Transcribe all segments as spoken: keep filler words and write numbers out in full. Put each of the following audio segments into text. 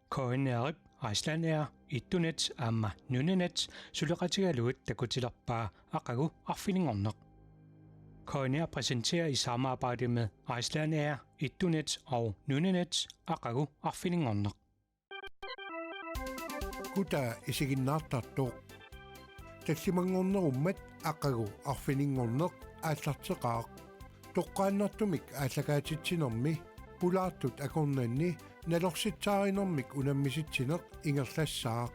K N R-ip Icelandair ettunet aamma nunanet suleqatigalugit takutilerpaa aqagu arfininngorneq. K N R præsenterer i samarbejde med Icelandair ettunet og nunanet aqagu arfininngorneq. Kutaa isiginnaartartoq. Tallimanngornerummat aqagu arfininngorneq aallarteqaaq. Toqqaannartumik aallakaatitsinermi pulaartut akornanni nalorsitsaarinermik unammisitsineq ingerlassaaq.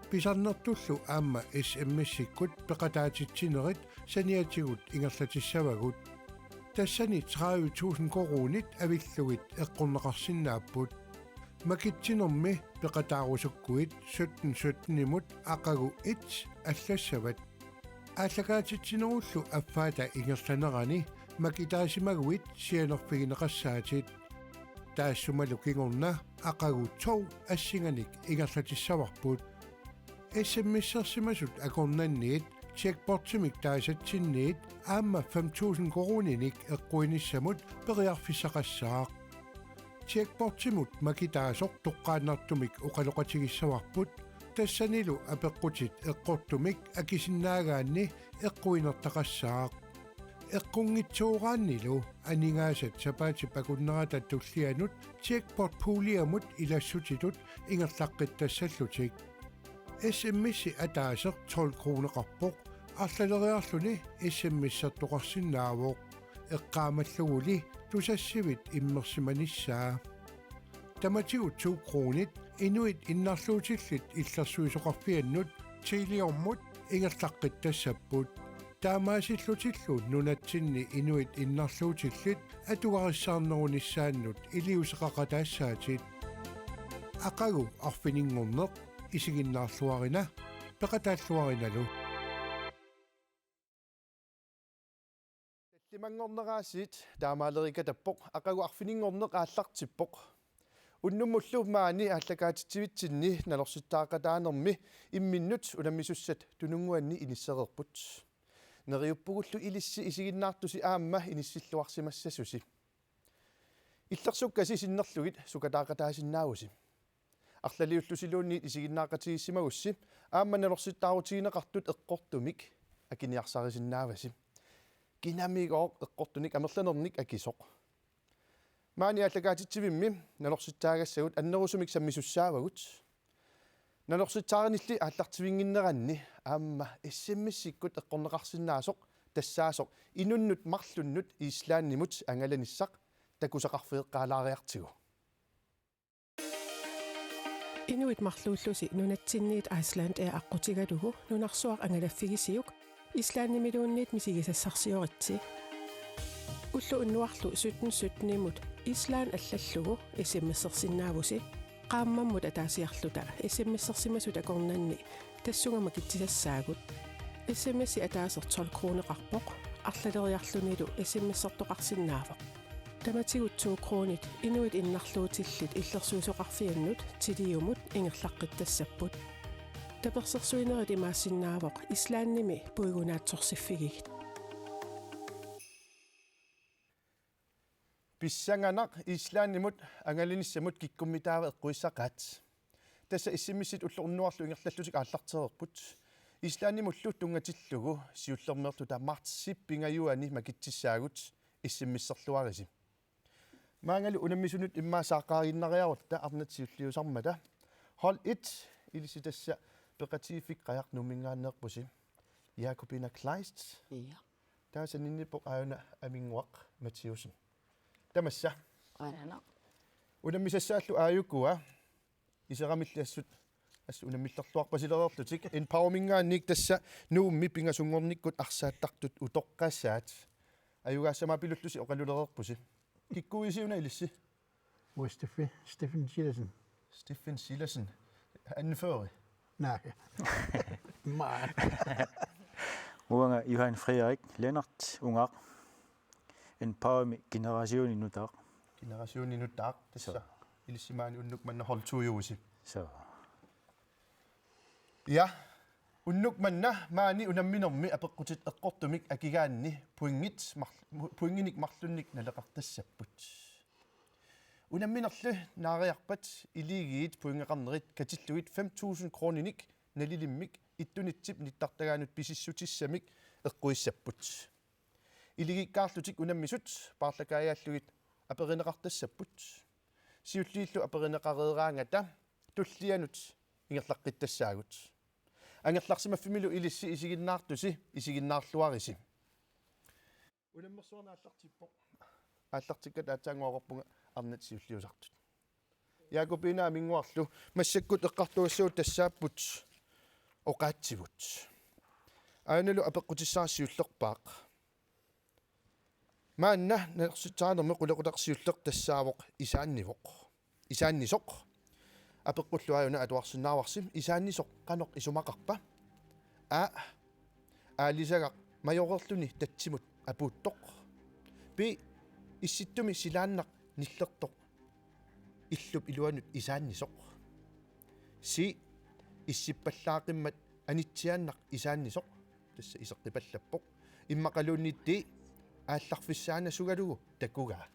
Pisarnertullu aamma S M S-ikkut peqataatitsinerit saniatigut ingerlatissavagut. Tassani tredive tusind koruunit avillugit eqqorneqarsinnaapput. Makitsinermi peqataarusukkuit sytten sytten-imut aqagu et allassavat. Aallakaatitsinerullu affaata ingerlanerani makitaasimaguit sianerfigineqassaatit. Taassumalu kingorna aqagu to assinganik ingerlatissavarput. S M S-ersimasut akornanniit jackpotimik taasatsinniit aamma fem tusind koruuninik eqquinissamut periarfissaqassaaq. Jackpotimut makitaasoq toqqaannartumik oqaloqatigissavarput, tassanilu apeqqutit eqqortumik akisinnaagaanni eqquinertaqassaaq. Eqqunngitsooraannilu aningaasat sapaatip akunnerata tullianut jackpot pooliamut ilassutitut ingerlaqqittassallutik. S M S-i ataaseq tolv kroneqarpoq, arlaleriarluni S M S-ertoqarsinnaavoq. Eqqaamalluguli Tusassivit immersimanissaa. Tamatigut to kronit inuit innarluutillit illersuisoqarfiannut Teliamut ingerlaqqittassapput. Taamaasillutillu nunatsinni inuit innarluutillit atugarissaarnerunissaannut iliuuseqaqataassaatit. Aqagu arfininngorneq isiginnaarluarina, peqataalluarinalu. Tallimanngorneraasiit taamaalerikatappoq, aqagu arfininngorneq aallartippoq. Unnummullu maani aallakaatitsivitsinni nalorsittaaqataanermi imminnut unammisussat Tununnguanni inissereerput. Neriuppugullu ilissi isiginnaartusi aamma inissilluarsimassasusi. Illersukkasi sinnerlugit sukataaqataasinnaavusi. Arlaliullusiluunniit isiginnaaqatigiissimagussi aamma nalorsittaarutigineqartut eqqortumik akiniarsarisinnaavasi. Kinamigooq eqqortunik amerlanernik akisoq. Maani aallakaatitsivimmi nalorsitsaagassagut annerusumik sammisussaavagut. Nalorsitsaarinilli aallartivinnginneranni aamma S M S-ikkut eqqorneqarsinnaasoq tassaasoq inunnut marlunnut Islandimut angalanissaq takusaqarfigeqqaalaariartigu. Inuit marluullusi nunatsinniit Icelandair aqqutigalugu nunarsuaq angalaffigisiuk Islandimiluunniit misigisassarsioritsi. Ulloq unnuarlu sytten sytten-imut Island allallugu S M S-ersinnaavusi. Qaammammut ataasiarluta S M S-ersimasut akornanni tassunga makitsisassaagut. S M S-i ataaseq tolv kroneqarpoq, arlaleriarlunilu S M S-ertoqarsinnaavoq. Tamatigut to kronit inuit innarluutillit illersuisoqarfiannut Teliamut ingerlaqqittassapput. Tapersersuinerit imaassinnaavoq Islandimi puigunaatsorsiffigigit. Pissanganaq Islandimut angalanissamut kikkummitaava eqquissaqaat. Tassa S M S-it ulloq unnuarlu ingerlallutik aallartereerput. Islandimullu tunngatillugu siullermeerluta martsip pingajuani makitsissaagut, S M S-erluarisi. Maanngalu unammisunut immaqa saaqqaaginnariarutta arnat siulliusarmata. Hold et, ilissi tassa peqatigiiffik qajaq Nuumminngaanneerpusi. Jakobine Kleist. Ja. Taava saninnippoq aajuna Aminnguaq Mathiussen. Tamassa. Qujanaq. Unammisassaallu aajukua iseramilli assut, assut unammillerluarpasilereerlutik. Empowerminngaanniit tassa Nuummi pingasunngornikkut arsaattartut utoqqasaat. Ajugaassamaappilullusi oqalulereerpusi. Kikkuuisiuna ilissi? Uanga Steffi-, Stephen Silassen. Stephen Silassen. Anfører. Nej. Meget. Uanga Johan Frederik Lennert Ungaq. Empowermi generationi nutaaq. Generationi nutaaq. Tassa. Så. Ilissi maani unnuk manna hold to-iusi. Så. Ja. Unnuk manna maani unamminermi apeqqutit eqqortumik akigaanni pointit mar-, pointinik marlunnik naleqartassapput. Unamminerli naariarpat iligiit pointeqarnerit katillugit fem tusind kroninik nalilimmik ittunitsip nittartagaanut pisissutissamik eqquissapput. Iligiikkaarlutik unammisut paarlakaajaallugit aperineqartassapput. Siulliillu aperineqareeraangata tullianut ingerlaqqittassaagut. Angerlarsimaffimmilu ilissi isiginnaartusi isiginnaarluarisi. Unammersuarneq aallartippoq. Aallartikkatta aatsaannguaqarpunga arnat siulliusartut. Jakobine Aminnguarlu massakkut eqqartugassavut tassaapput oqaatsivut. Aanalu apeqqutissara siullerpaaq. Maanna nalersitsaanermi qulequtaq siulleq tassaavoq isaannivoq. Isaannisoq. Apeqqulluaajuna atuarsinnaavarsi isaannisoq qanoq isumaqarpa? A. Aalisagaq majoreerluni tatsimut apuuttoq. B. Issittumi silaannaq nillertoq illup iluanut isaannisoq. C. Issippallaaqimmat anitsiaannaq isaannisoq. Tassa iseqqipallappoq. Immaqaluunniit D. Aallarfissaanasugalugu takugaa.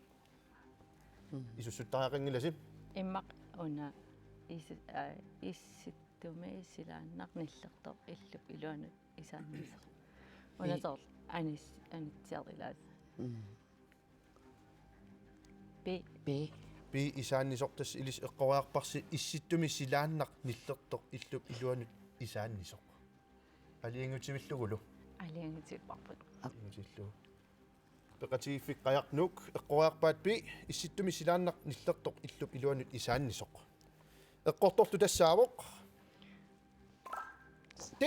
Isussuttariaqanngilasi. Immaqa una is-, aa, issittumi silaannaq nillertoq illup iluanut isaannisoq. Una soorlu anis-, anitsiarilaat. B. B. B isaannisoq. Tassa ilissi eqqoriarparsi issittumi silaannaq nillertoq illup iluanut isaannisoq. Aliangutivillugulu. Aliangutivipparput. Aliangutivillugu. Peqatigiiffik Qajarnuuk eqqoriarpaat B, issittumi silaannaq nillertoq illup iluanut isaannisoq. Eqqortorlu tassaavoq D,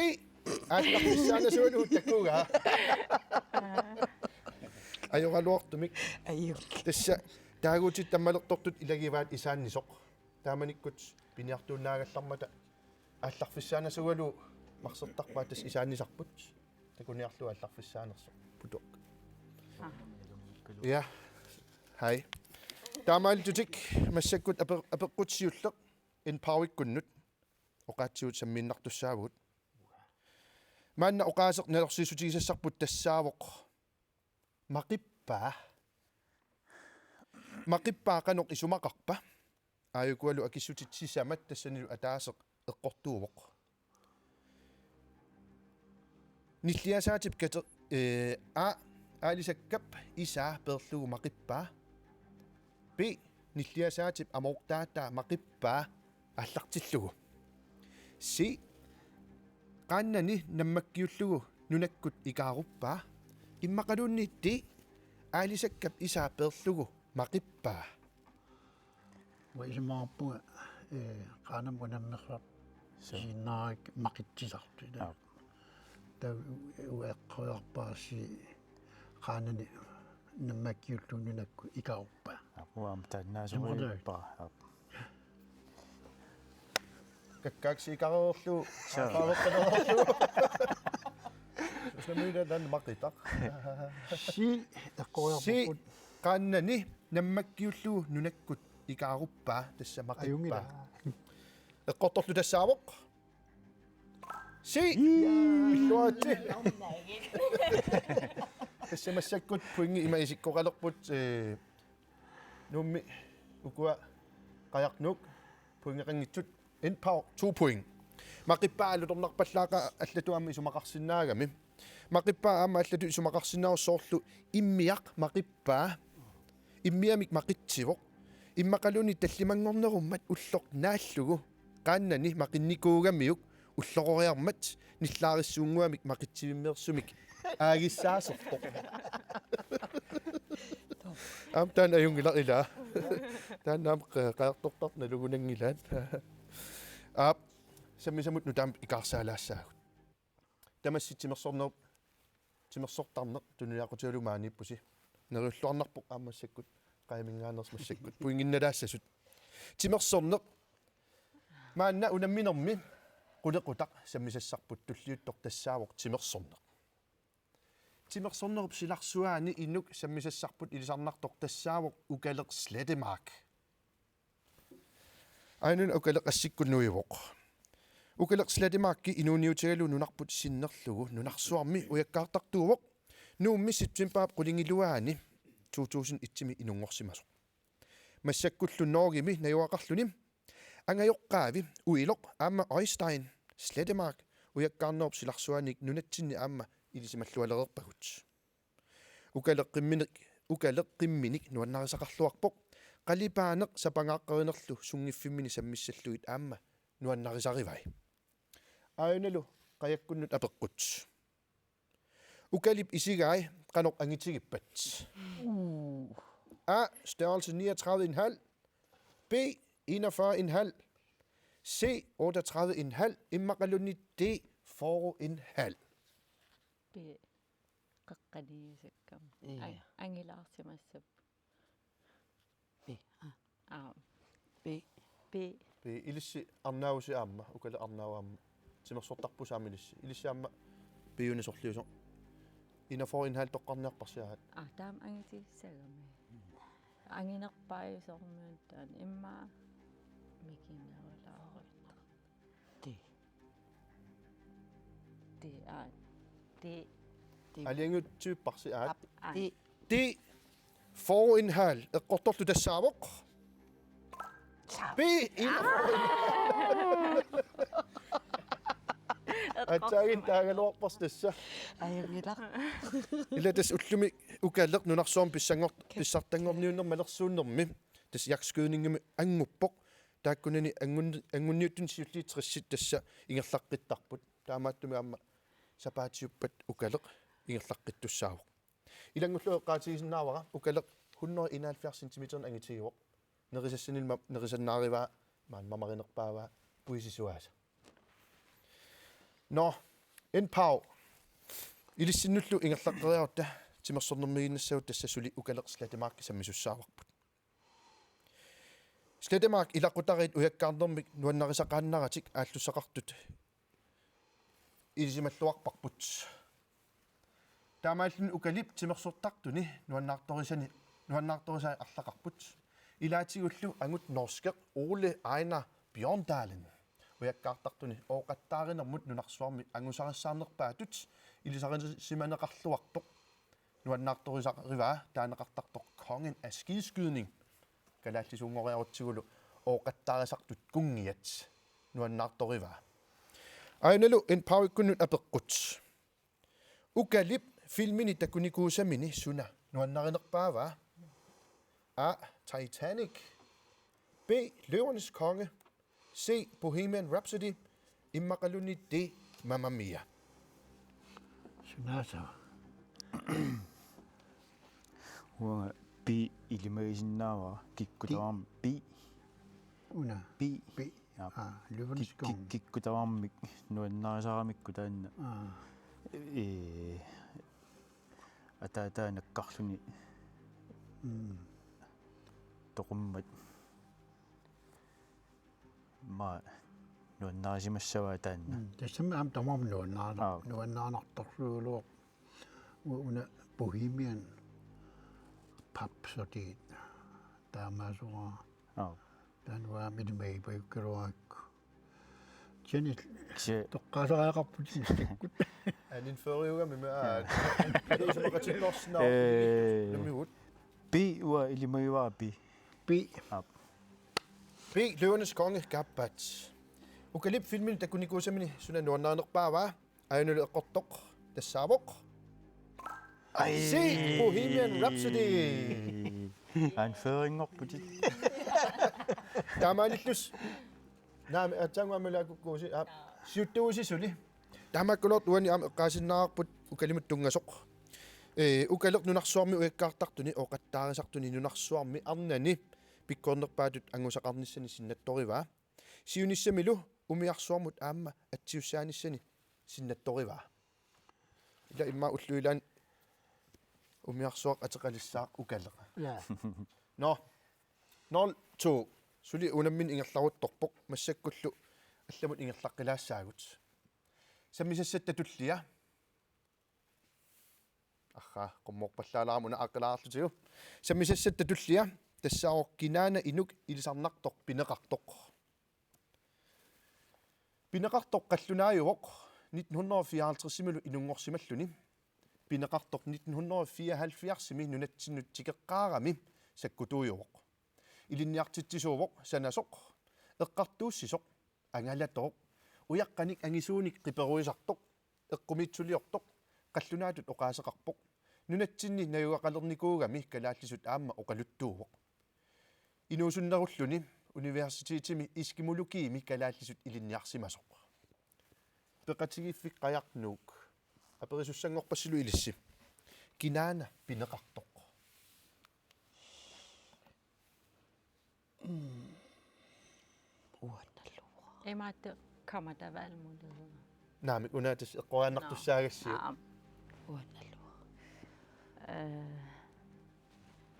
aallarfissaanasugalugu takugaa. Ajoraluartumik. Ajuk. Tassa taaguutit tammalertortut ilagivaat isaannisoq. Taamanikkut piniartuinnaagallarmata aallarfissaanasugalugu marsertarpaat tassa isaannisarput. Takuniarlugu aallarfissaanersoq. Putoq. Aa. Ja. Hej. Taamaalillutik massakkut ape-, apeqqut siulleq N Power-ikkunnut oqaatsivut sammiinnartussaavugut. Maanna oqaaseq nalorsiissutigisassarput tassaavoq maqippaa. Maqippaa qanoq isumaqarpa? Aajukualu akissutit sisamat tassanilu ataaseq eqqortuuvoq. Nilliasaatip kate-, ee, A, aalisakkap isaa peerlugu maqippaa. B, nilliasaatip amoortaataa maqippaa aallartillugu. C, qaannani nammakkiullugu nunakkut ikaaruppaa. Immaqaluunniit D, aalisakkap isaa peerlugu maqippaa. Uanga isumaqarpunga, ee, qaannamut unammersuaq isiginnaarikka maqitsisartoq. Aap. Taava uanga eqqoriarpara C, qaannani nammakkiullugu nunakkut ikaaruppaa. Aap, uanga aamma taannaasoriarpara. Aap. Kakkaak C ikareerlugu. Suu. Aappaaveqqaneerlugu. Suusnamiila taanna maqitaq. C eqqoriarparput. C, qaannani nammakkiullugu nunakkut ikaaruppaa tassa maqippaa. Ajunngilaq. Eqqortorlu tassaavoq C. Ii. Pilluaritsi. Tassa massakkut pointit ima isikkoqalerput, ee, Nuummi ukua Qajarnuuk pointeqanngitsut. N Power to point. Maqippaa alutornarpallaaqaaq allatut aamma isumaqarsinnaagami. Maqippaa aamma allatut isumaqarsinnaavoq soorlu immiaq maqippaa. Immiamik maqitsivoq. Immaqaluunniit tallimanngornerummat ulloq naallugu qaannani maqinnikuugamiuk ulloriarmat nillaarissuunnguamik maqitsivimmeersumik aagissaasertoq. Aamma taanna ajunngilaq ilaa. Taanna aamma qa-, qajartortartoq nalugunanngilaat. Aap, sammisamut nutaamik ikaarsaalaassaagut. Tamassi timersornerup, timersortarneq tunuliaqutigalugu maaniippusi. Neriulluarnarpoq aamma massakkut, qajaminngaanneersoq massakkut. Pointinnalaassasut. Timersorneq. Maanna unamminermi qulequtaq sammisassarput, tulliuttoq tassaavoq timersorneq. Timersornerup silarsuaani inuk sammisassarput ilisarnartoq tassaavoq Ukaleq Slettemark. Aajuna Ukaleq assikkut nuivoq. Ukaleq Slettemark inuuniutigalugu nunarput sinnerlugu nunarsuarmi ujakkaartartuuvoq, Nuummi septembarip qulingiluaani to tusind et-imi inunngorsimasoq. Massakkullu Norgemi najugaqarluni. Angajoqqaavi Uiloq aamma Øystein Slettemark ujakkaarnerup silarsuaniit nunatsinni aamma ilisimallualereerpagut. Ukaleqqimminik, ukaleqqimminik nuannarisaqarluarpoq. Qalipaaneq sapangaaqqerinerlu sunngiffimmini sammissallugit aamma nuannarisarivai. Aajunalu qajakkunnut apeqqut. Ukalip isigai qanoq angitigippat? A, størrelse niogtredive en halv. B, enogfyrre en halv. C, otteogtredive en halv. Immaqaluunniit D, fyrre en halv. B. Qeqqaniisakkam. Ia. Ang-, angilaarsimassap. B. A. A. B. B. B. Ilissi arnaavusi aamma, ukaleq arnaavoq aamma. Timersortarpusi aamma ilissi. Ilissi aamma B-una sorliusoq. Enogfyrre en halv toqqarniarparsi aat. A, taama angitigissagami. Anginerpaajusormiuntaan immaqa mikinerulaarutta. D. D, A. D. D. Aalajangiutsivipparsi aat. Aap, aap. D. D. Fyrre en halv. Eqqortorlu tassaavoq. B. Enogfyrre. Aatsaagit taagaluarparsi tassa. Ajunngilaq. Ila tassa ullumi ukaleq nunarsuarmi pissanngor-, pissartanngorniunnermi malersuunnermi. Tassa jagtskydningimi anguppoq. Taakkunani angun-, angunniuttuni siulliit tressit tassa ingerlaqqittarput. Taamaattumik aamma sapaatiuppat ukaleq ingerlaqqittussaavoq. Ilanngullugu eqqaatigisinnaavara ukaleq hundrede enoghalvfjerds centimeterinik angitigivoq. Nerisassanillu ma-, nerisannaarivaa, maani mamarinerpaavaa, puisisuaasa. Nå, en pau. Ilissinnullu ingerlaqqeriarutta timersornermiiginnassagut tassa suli ukaleq Slettemark sammisussaavarput. Slettemark ilaqutariit ujakkaarnermik nuannarisaqaannaratik aallussaqartut ilisimalluarparput. Taamaalluni ukalip timersortartuni nuannaartorisani, nuannaartorisai arlaqarput. Ilaatigullu angut norskeq Ole Einar Bjørndalen ujakkaartartuni ooqattaarinermut nunarsuarmi angusarissaarnerpaatut ilisarisimaneqarluartoq. Nuannaartorisarivaa taaneqartartoq Kongen af Skiskydning. Kalaallisuunngoriarutsigulu ooqattaarisartut kunngiat nuannaartorivaa. Aajunalu en pauikkunnut apeqqut. Ukalip filmini takunikuusamini suna nuannarinerpaavaa? A. Titanic. B. Løvernes Konge. C. Bohemian Rhapsody. Immaqaluunniit D. Mamma Mia. Sunaasava? Uanga B ilimagisinnaavara kikkut tamarmik B. Una. B. B. Ja. Aa, Løvernes Konge. Kik-, kik-, kikkut tamarmik nuannarisaramikku taanna. Aa. Ee, ataataa nakkarluni. Mm. Toqummat. Immaqa nuannarisimassavaa taanna. Mm, tassami aamma tamarmik nuannaana-, Aap. Nuannaanartorsuugaluarput. U-, una Bohemian Rhapsody taamaassuara. Aap. Taanna uanga ilimagipajukkaluarakku. Kisianni Kisianni toqqaasariaqarputit massakkut. Aninferiugami ma-, aa. Ee. Namigut. B uanga ilimagivara B. B. Aap. B, Løvernes Konge, kaappaat. Ukalip filmini takunikuusamini suna nuannarinerpaavaa? Aajunalu eqqortoq tassaavoq. Ai. C, Bohemian Rhapsody. Anførinngorputit. Taamaalillus. Naamik, aatsaannguaq aamma ilaakukkuusi. Aap. Siuttuusi suli. Taamaakkaluartoq uani aamma eqqaasinnaavarput ukalimut tunngasoq. Ee, ukaleq nunarsuarmi ujakkaartartuni, ooqattaarisartuni nunarsuarmi arnani pikkorinnerpaatut angusaqarnissani sinnattorivaa. Siunissamilu umiarsuarmut aamma atsiussaanissani sinnattorivaa. Ila immaqa ullut ilaanni umiarsuaq ateqalissaaq ukaleq. Ja. Nå. Nul to. Suli unammineq ingerlaruttorpoq, massakkullu allamut ingerlaqqilaassaagut. Sammisassatta tullia. Arraa, qummoorpallaalaarama una aaqqilaarlutigu. Sammisassatta tullia, tassaavoq kinaana inuk ilisarnartoq pineqartoq. Pineqartoq qallunaajuvoq nitten hundrede og fireoghalvtredsimilu inunngorsimalluni. Pineqartoq nitten hundrede og fireoghalvfjerdsimi nunatsinnut tikeqqaarami sakkutuujuvoq. Ilinniartitsisuuvoq sanasoq, eqqartuussisoq, angalatooq, ujaqqanik angisuunik qiperuisartoq, eqqumiitsuliortoq, qallunaatut oqaaseqarpoq. Nunatsinni najugaqalernikuugami kalaallisut aamma oqaluttuuvoq. Inuusunnerulluni universitetimi eskimologiimi kalaallisut ilinniarsimasoq. Peqatigiiffik Qajaq Nuuk. Aperisussanngorpassilu ilissi. Kinaana pineqartoq? Uannalu. Imaattoq kamatavalmulivera. Naamik, una tassa eqqoriarnartussaagassiuk. Aam. Uannalu. Eh,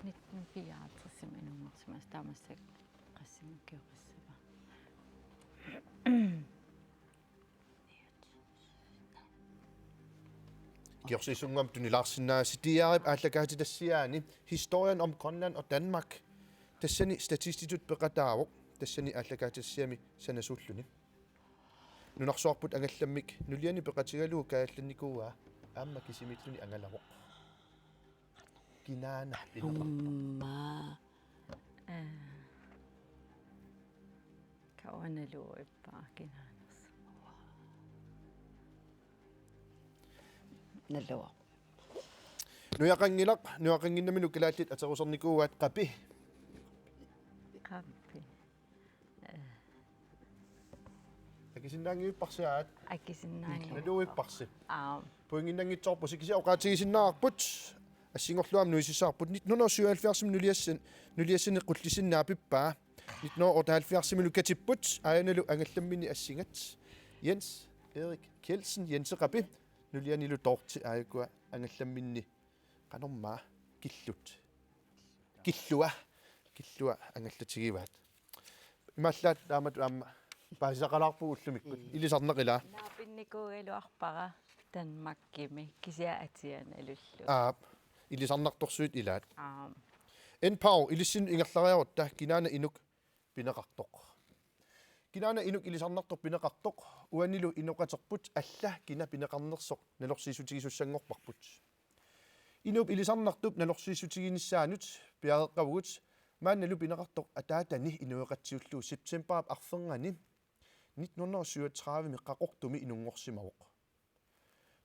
nitten fireoghalvtreds inunngersimasoq, taamaassaq qassimukioqassava. Kiorsiissunnguamik tunilaarsinnaagassi. D R-ip aallakaatitassiaani Historien om Grønland og Danmark. Tassani statistitut peqataavoq. Tassani aallakaatitassiami sanasuulluni. Nunarsuarput angallammik nuliani peqatigalugu kaajallannikuuaa aamma kisimiilluni angalavoq. Kinaana pineqartoq? Umma. Eh, kauanaluippaa kinaanersoq. Naluaq. Nujaqanngilaq, nujaqannginnamilu kalaallit aterusernikuuaat. Qapi. Qapi. Akisinnaanngivipparsi aat? Akisinnaanngilaq. Naluipparsi. Aam. Pointinnanngitsoorpusi, kisianni oqaatigisinnaavarput. Assingorujummik nuisissavarput. Nitten hundrede og syvoghalvfjerds nuliassan-, nuliassani Qullissinni aapippaa. Nitten hundrede og otteoghalvfjerdsimilu katipput, aajunalu angallamminni assingat. Jens Erik Kjeldsen, Jense Qapi, nulianilu Dorthe, aajukua angallamminni qanormaa, Killut. Killua. Killua angallatigivaat. Imaallaat taamatut aamma paasisaqalaarpugut ullumikkut. Ilisarnaq, ilaa. Naapinnikuugaluarpara Danmarkimi kisianni Aasiannaluullugu. Aap. Ilisarnartorsuit ilaat. Aam. N Power, ilissinnut ingerlariarutta, kinaana inuk pineqartoq? Kinaana inuk ilisarnartoq pineqartoq? Uanilu inoqaterput alla kina pineqarnersoq nalorsiissutigisussanngorparput. Inuup ilisarnartup nalorsiissutiginissaanut piareeqqavugut. Maannalu pineqartoq ataatani inueqatsiullugu septembarip arfernganni nitten hundrede og syvogtredive-mi Qaqortumi inunngorsimavoq.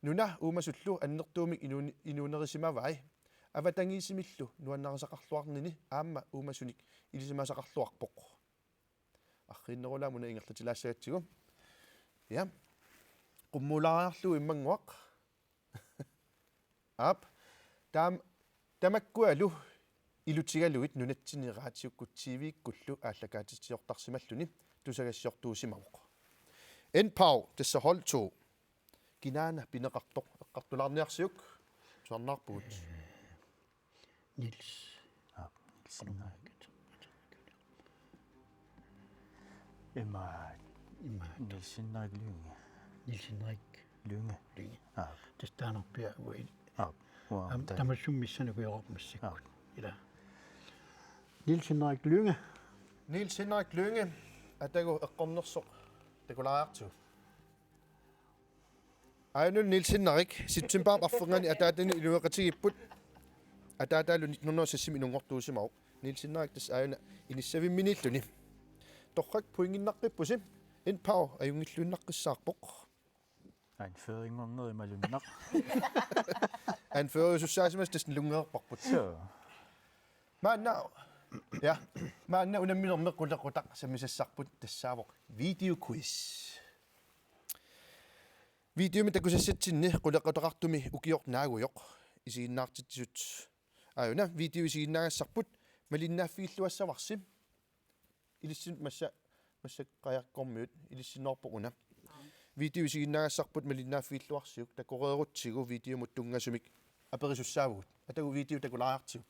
Nuna uumasullu annertuumik inuuni-, inuunerisimavai, avatangiisimillu nuannarisaqarluarnini aamma uumasunik ilisimasaqarluarpoq. Arriinnerulaamik una ingerlatilaassagatsigu. Ja. Qummuulaariarlugu immannguaq. Aap. Taam-, tamakkualu ilutigalugit nunatsinni raatiukkut T V-kkullu aallakaatitsiortarsimalluni tusagassiortuusimavoq. N Power, tassa hold to. Kinaana pineqartoq? Eqqartulaarniarsiuk. Tusarnaarpugut. Niels. Aap, Niels Henrik. Ima, ima, Niels Henrik Lynge. Niels Henrik Lynge. Lynge. Aap. Tassa taanarpiaq uagut. Aap. Uanga Am, ta- tamassummik missaanikuujoqarput massakkut. Aap. Ila. Niels Henrik Lynge. Niels Henrik Lynge, atagu eqqornersoq takulaariartigu. Aajuna Niels Henrik, septembarip arfernganni ataatani inueqatigiipput. Ataataalu nitten hundrede og seks-imi inunngortuusimavoq. Niels Henrik tassa aajuna inissavimminiilluni. Torrak pointinnaqqippusi, N Power ajunngilluinnaqqissaarpoq. Anførinngorneq imalunnaq. Anføriusussaasimasut tassa nalunngorparput. Joo. Maanna, ja, maanna unamminermi qulequtaq sammisassarput tassaavoq videoquiz. Videomi takusassatsinni qulequtaqartumi ukioq naagujoq isiginnaartitsisut. Aajuna, video isiginnaagassarput malinnaaffigilluassavarsi. Ilissinnut massa, massakkut Qajarkormiut ilissinneqarpoq una. Video isiginnaagassarput malinnaaffigilluarsiuk, takoreerutsigu videomut tunngasumik aperisussaavugut. Atagu video takulaariartigu.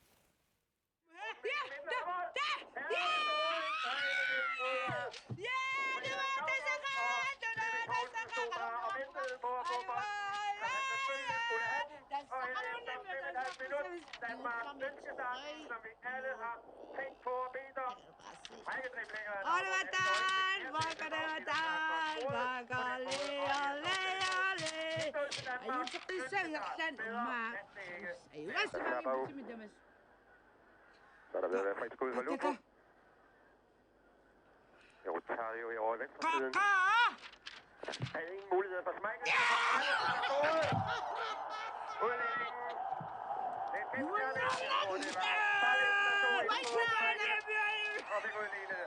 Oliver Dahl, Volker Oliver Dahl, Volker Leo Leo. Ajuuteqqissagiarlan umma. Ajugassamagimmitsimi tamas. Så er der ved at være frit skud fra Lupo. Har jo i år venstre siden. Er det ingen mulighed for smæk? Udligning. Det er fem, og det var bare venstre to. Og fik udlignet.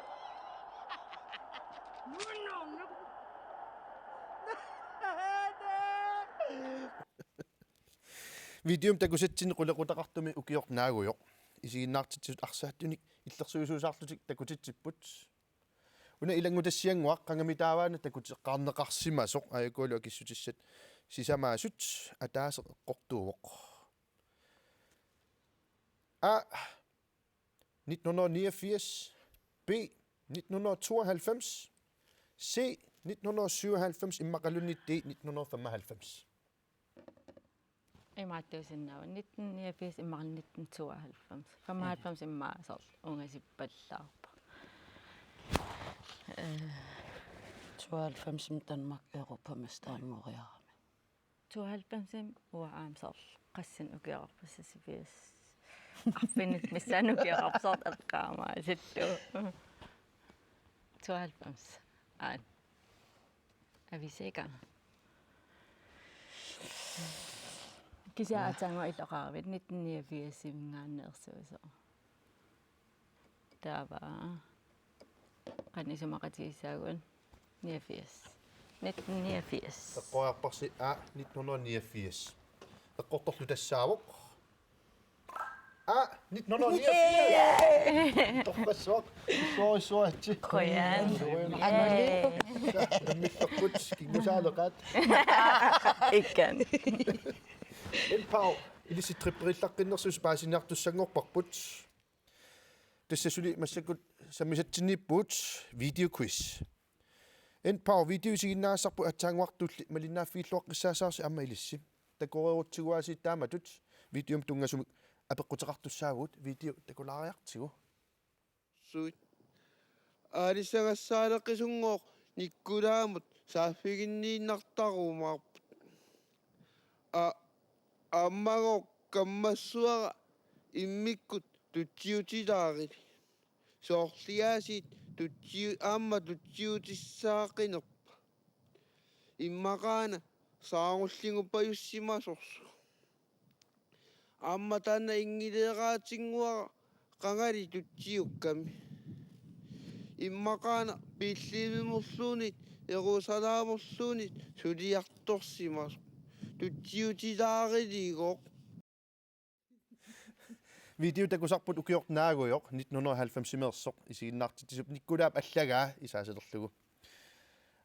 Videomi takusatsinni qulequtaqartumi ukioq naagujoq. Isiginnaartitsisut arsaattunik illersuisuusaarlutik takutitsipput. Una ilanngutassiannguaq qangamitaavaana takuteqqaarneqarsimasoq, aajukualu akissutissat sisamaasut. Ataaseq eqqortuuvoq. A, nitten hundrede og niogfirs. B, nitten hundrede og tooghalvfems. C, nitten hundrede og syvoghalvfems, immaqaluunniit D, nitten hundrede og femoghalvfems. Imaattuusinnaavoq nitten niogfirs imaluunniit nitten tooghalvfems. Femoghalvfems immaqa soorlu ungasippallaarpoq. Øh, tooghalvfems Danmark europamesterinngoriarami. Tooghalvfems uanga aamma soorlu qassinik ukioqarpa, seksogfirs. Arfineq missaani ukioqarpa soorlu eqqaamaasittu. Tooghalvfems. Aana. Avisika. Kisianni aatsaannguaq illoqaravit nitten niogfirsiminngaanneersuusoq. Taava. Qanoq isumaqatigissaagut? Niogfirs. Nitten niogfirs. Eqqoriarparsi A, nitten hundrede og niogfirs. Eqqortorlu tassaavoq A, nitten hundrede og niogfirs. Torrassuaq. Torrassuaq. Qujan. Qujan. Yay. Nammiffeqqutit kingusaaleqaat. Ikkan. Elpau, ilissi tripperillaqqinnersusi paasiniartussanngorparput. Tassa suli massakkut sammisatsinniippugut videoquiz. Elpau, video isiginnaagassarput aatsaannguaq tulliit malinnaaffigilluaqqissaassavarsi aamma ilissi. Takoreerutsigu aasiit taamatut videomut tunngasumik apeqquteqartussaavugut video takulaariartigu. Suut. Aalisagassaareqisunngooq Nikkulaamut saaffiginniinnartarumaarput. A-, aammagooq kammassuara immikkut tutsiutilaarit. Soorliaasiit tutsiu-, aamma tutsiutissaaqqinerpa. Immaqaana saarullingupajussimasorsuaq. Aamma taanna inngileeraatinnguara qangali tutsiukkami. Immaqaana Betlehemimulluunniit Jerusalemulluunniit suliartorsimasoq. Tutsiutilaariligooq. Video takusarput ukioq naagujoq, nitten hundrede og halvfemsimeersoq, isiginnaartitsisup Nikkulaap allagaa isaasalerlugu.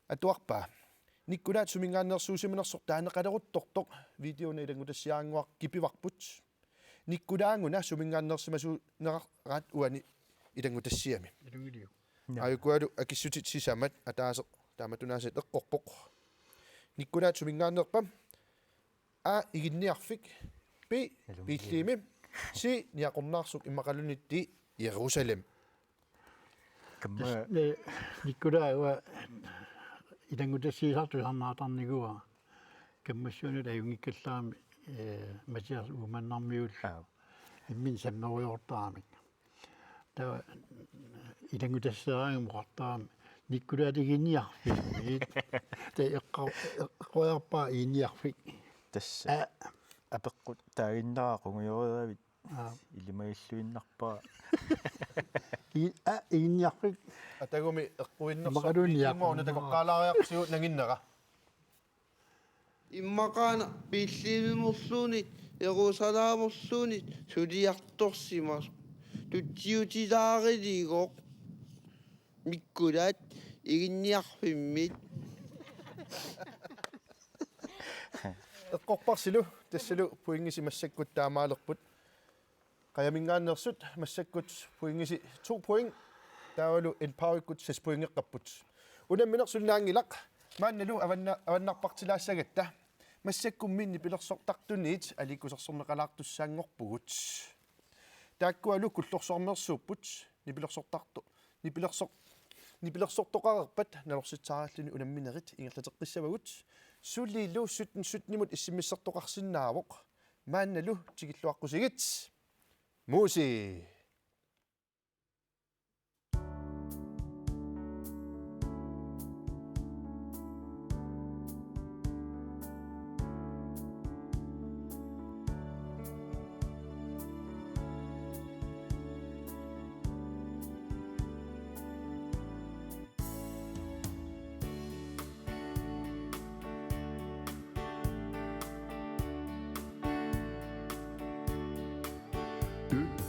Atuarpaa. Nikkulaat suminngaanneersuusimanersoq taaneqaleruttortoq videomi ilanngutassiaraannguaq kipivarput. Nikkulaaguna suminngaanneersimasuuneraat uani ilanngutassiami. Ilunngiliuk? Aajukualu akissutit sisamat ataaseq taamatunaasiat eqqorpoq. Nikkulaat suminngaanneerpa? A, Iginniarfik. B, Betlehemi. C, Niaqornaarsuk, immaqaluunniit D, Jerusalem. Kamma. Tassa, eh, Nikkulaat uanga ilanngutassiisartut tusarnaartarnikuuara. Kammassuanut ajunngikkallarami, eh, Mathias Uumannarmiullu. Aap. Imminut sammerujoortaramik. Taava ilanngutassiaraangamik oqartarami Nikkulaat Iginniarfimmiit. Taava eqqa-, eqqoriarpara Iginniarfik. Tassa. Aa. Apeqqut taaginnara qungujoreeravit. Aa. Ilimagilluinnarpara. I-, aa, Iginniarfik. Atagumi eqquinnersoq. Immaqaluunniit Betlehemimut una takoqqaalaariartigu nanginnera. Immaqaana Betlehemimulluunniit Jerusalemulluunniit suliartorsimasoq. Tutsiutilaariligooq Nikkulaat Iginniarfimmiit. Eqqorparsilu, tassalu pointisi massakkut taamaalerput. Qajaminngaanneersut massakkut pointisi to point. Taavalu Elpauikkut seks pointeqqapput. Unammineq suli naanngilaq. Maannalu avanna-, avannarpartilaassagatta. Massakkummi nipilersortartuniit aliikkusersorneqalaartussaanngorpugut. Taakkualu Kullorsuarmeersuupput. Nipilersortarto-, nipilersor-, nipilersortoqareerpat nalorsitsaarilluni unamminerit ingerlateqqissavagut. Sulilu sytten syttenimut issimmissertoqarsinnaavoq. Maannalu tikilluaqqusigit. Muusi.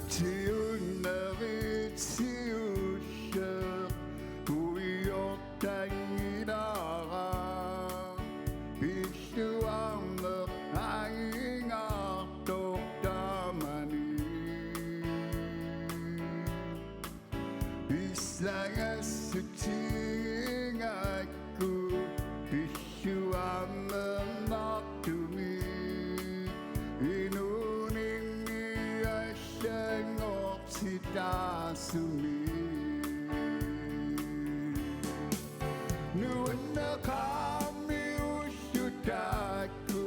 Tiunnerit siulleq puiortanngilara, pilluarneq angingartoq tamani. Pissangassutigigaakku pilluarnernartumik, inuuninni allanngortitaasumik. Nuanneqaami ullut taakku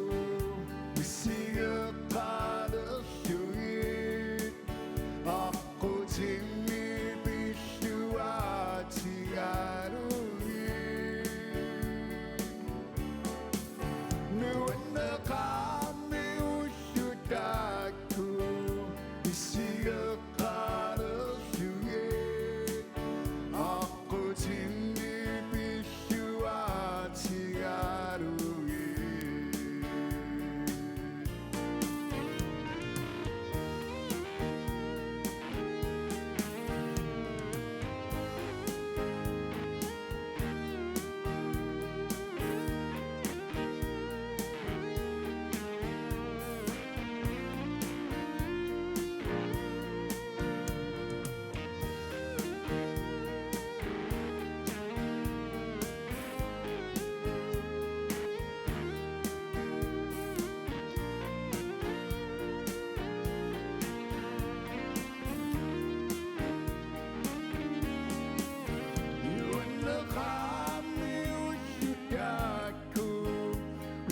isigeqqalerlugit, aqqutinni pilluaatigalugit. Nuanneqaami ullut taakku isigeqqalerlugit, aqqutinni pilluaatigalugit. Nuanneqaami ullut taakku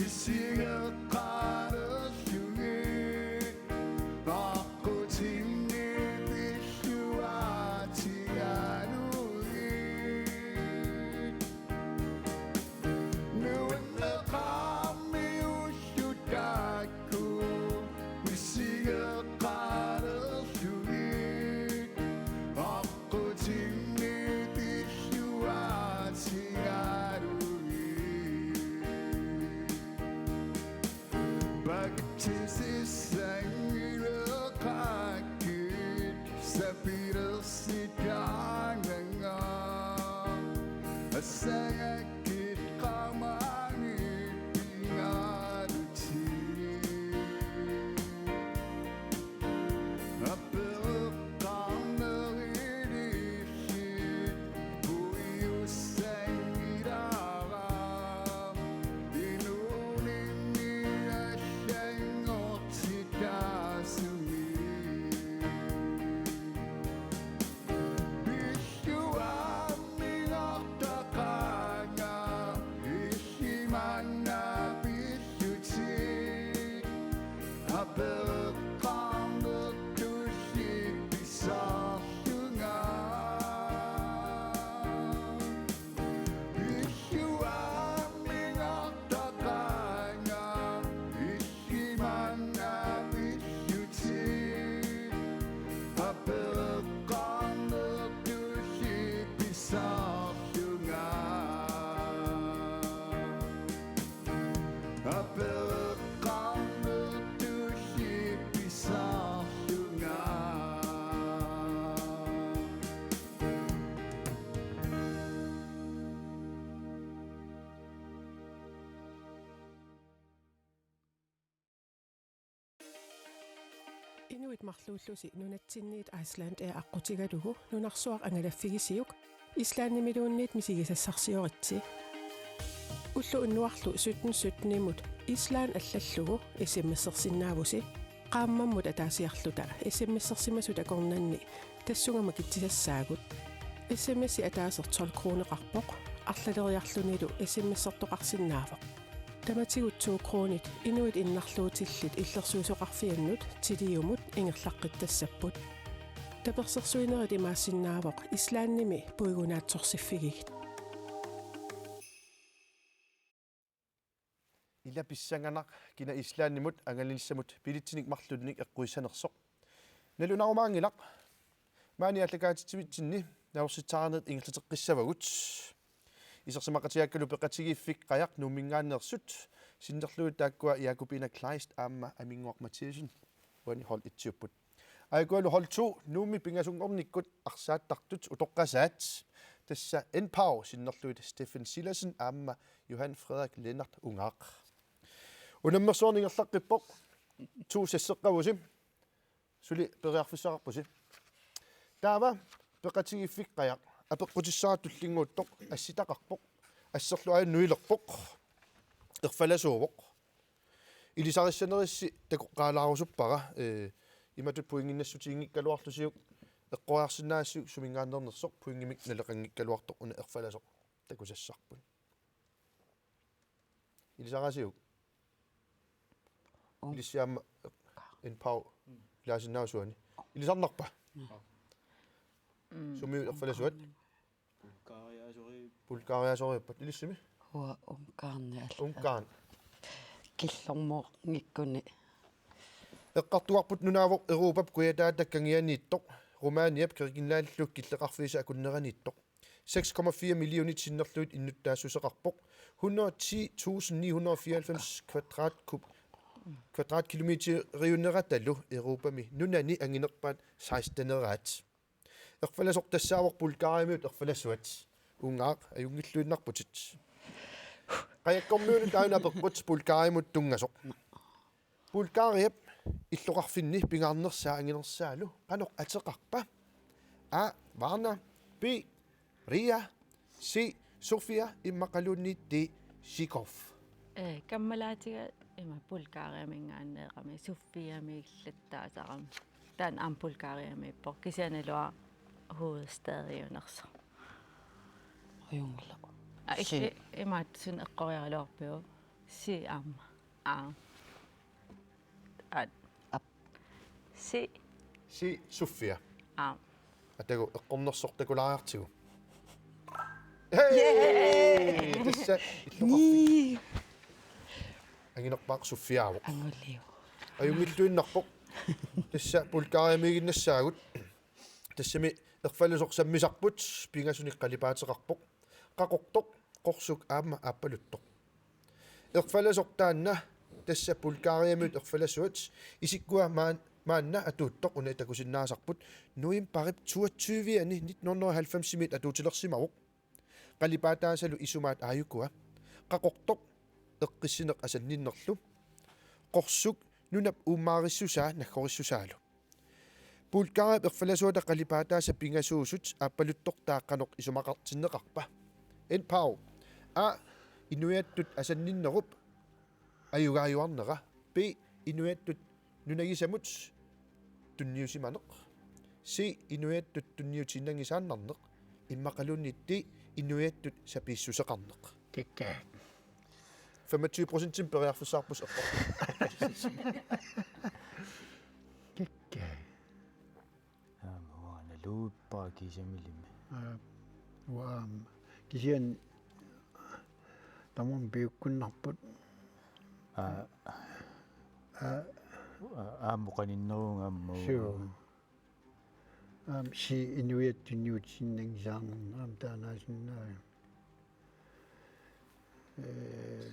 isigeqqalerlugit, aqqutinni pilluaatigalugit. Nuanneqaami ullut taakku isigeqqalerlugit, aqqutinni pilluaatigalugit. Patsisissanngilakaakkit sapilersitaananga, assagakkit qamani pingaarutit. Apereqqaarnerit illit puiussanngilara, inuuninni allanngortitaasumik. Pilluarniartaqaanga, illit maanna pillutit, apereqqaarnertulli pissaarlunga. Pilluarniartaqaanga, illit maanna pillutit, apereqqaarnertulli pissaarlunga. Apereqqaarnertulli pissaarlunga. Inuit marluullusi nunatsinniit Icelandair aqqutigalugu nunarsuaq angalaffigisiuk Islandimiluunniit misigisassarsioritsi. Ulloq unnuarlu sytten sytten-imut Island allallugu S M S-ersinnaavusi. Qaammammut ataasiarluta S M S-ersimasut akornanni tassunga makitsisassaagut. S M S-i ataaseq tolv kroneqarpoq, arlaleriarlunilu S M S-ertoqarsinnaavoq. Tamatigut to kronit inuit innarluutillit illersuisoqarfiannut Tiliumut ingerlaqqittassapput. Tapersersuinerit imaassinnaavoq Islandimi puigunaatsorsiffigigit. Ila pissanganaq kina Islandimut angalanissamut billetsinik marlunnik eqquissanersoq. Nalunarumaanngilaq, maani aallakaatitsivitsinni naorsitsisarnerit ingerlateqqissavagut. Isersimaqatigaakkalu peqatigiiffik qajaq Nuumminngaanneersut, sinnerlugit taakkua Jakobine Kleist aamma Aminnguaq Mathiassen, uani hold et-iupput. Aikualu hold to, Nuummi pingasunngornikkut arsaattartut utoqqasaat. Tassa N-Power sinnerlugit Steffen Silassen aamma Johan Frederik Lennert Ungaaq. Unammersuarni ingerlaqqippoq. To sesseqqavusi. Suli periarfissaqarpusi. Taava peqatigiiffik Qajaq apeqqutissara tullinnguuttoq assitaqarpoq. Asserlu aajuna nuilerpoq. Erfalasuuvoq. Ilisarissanerissi takoqqaalaarusuppara, eh, imatut pointinnassutiginngikkaluarlusiuk eqqoriarsinnaassuk suminngaanneernersoq pointimik naleqanngikkaluartoq una erfalasoq takusassarput. Ilisarisiuk? Ung- Ilissi aamma N-Power ilaasinnaasuani. Ilisarnarpa? Mm. Sumiut erfalasuat? Bulgariasorii. Bulgariasoriuppat ilissimi? Uanga Ungarni alla. Ungarn. Killormoorngikkuni. Eqqartugarput Nunavoq Europap kujataata kangianiittoq, Rumæniap Grækenlandillu killeqarfiisa akunneraniittoq. Seks komma fire millionit sinnerlugit innuttaassuseqarpoq. Hundrede ti tusind ni hundrede og fireoghalvfems kvadratkup-, kvadratkilometeriuneratalu Europami nunani anginerpaat seksteneraat. Erfalasoq tassaavoq Bulgariamiut erfalasuat. Ungaaq, ajunngilluinnarputit. Qajakkormiunut aajuna apeqqut Bulgariamut tunngasoq. Bulgariap illoqarfinni pingaarnersaa anginersaalu qanoq ateqarpa? A. Varna. B. Ria. C. Sofia immaqaluunniit D. Zhigov. Ee, kammalaatiga ima Bulgariaminngaanneerami Sofiamiillattaasarami. Taanna aamma Bulgariamiippoq, kisianni iluaa hovedstadiunersoq. Ajunngilaq. Aa, C. Illit imaattunik eqqoriaraluarpiuk? C aamma. Aa. Aat. Aap. C. C, Sofia. Aap. Atagu eqqornersoq takulaariartigu. Hey! Yay! Tassa illoqarfik. Nii. Anginerpaaq Sofiaavoq. Angulliu. Ajunngilluinnarpoq. Tassa Bulgariamiiginnassaagut. Tassami erfalasoq sammisarput, pingasunik qalipaateqarpoq. Qaqortoq, qorsuk aamma aappaluttoq. Erfalasoq taanna, tassa Bulgariamiut erfalasuat, isikkua maan-, maanna atuuttoq una takusinnaasarput, novembarip toogtyve-ani nitten hundrede og halvfems-imiit atuutilersimavoq. Qalipaataasalu isumaat aajukua. Qaqortoq, eqqissineq asanninnerlu. Qorsuk, nunap uummaarissusaa naggorissusaalu. Bulgariap erfalasuata qalipaataasa pingasuusut aappaluttortaa qanoq isumaqartinneqarpa? N-Power. A. Inuiattut asanninnerup ajugaajuarnera. B. Inuiattut nunagisamut tunniusimaneq. C. Inuiattut tunniutiinnanngisaannarneq. Immaqaluunniit D. Inuiattut sapiissuseqarneq. Kikka. Femogtyve procentimik periarfissaqarpusi eqqortoq. Kikka. Aamma uanga naluvippara kiisamilimi. Aa, uanga aamma. Kisianni tamarmik piukkunnarput. Aa. Aa. Aa, aamma oqaninnerunga aamma. Suu. Aamma C, inuiattut tunniutiinnanngisaannarneq aamma taanna aasinnaaviuk. Ee,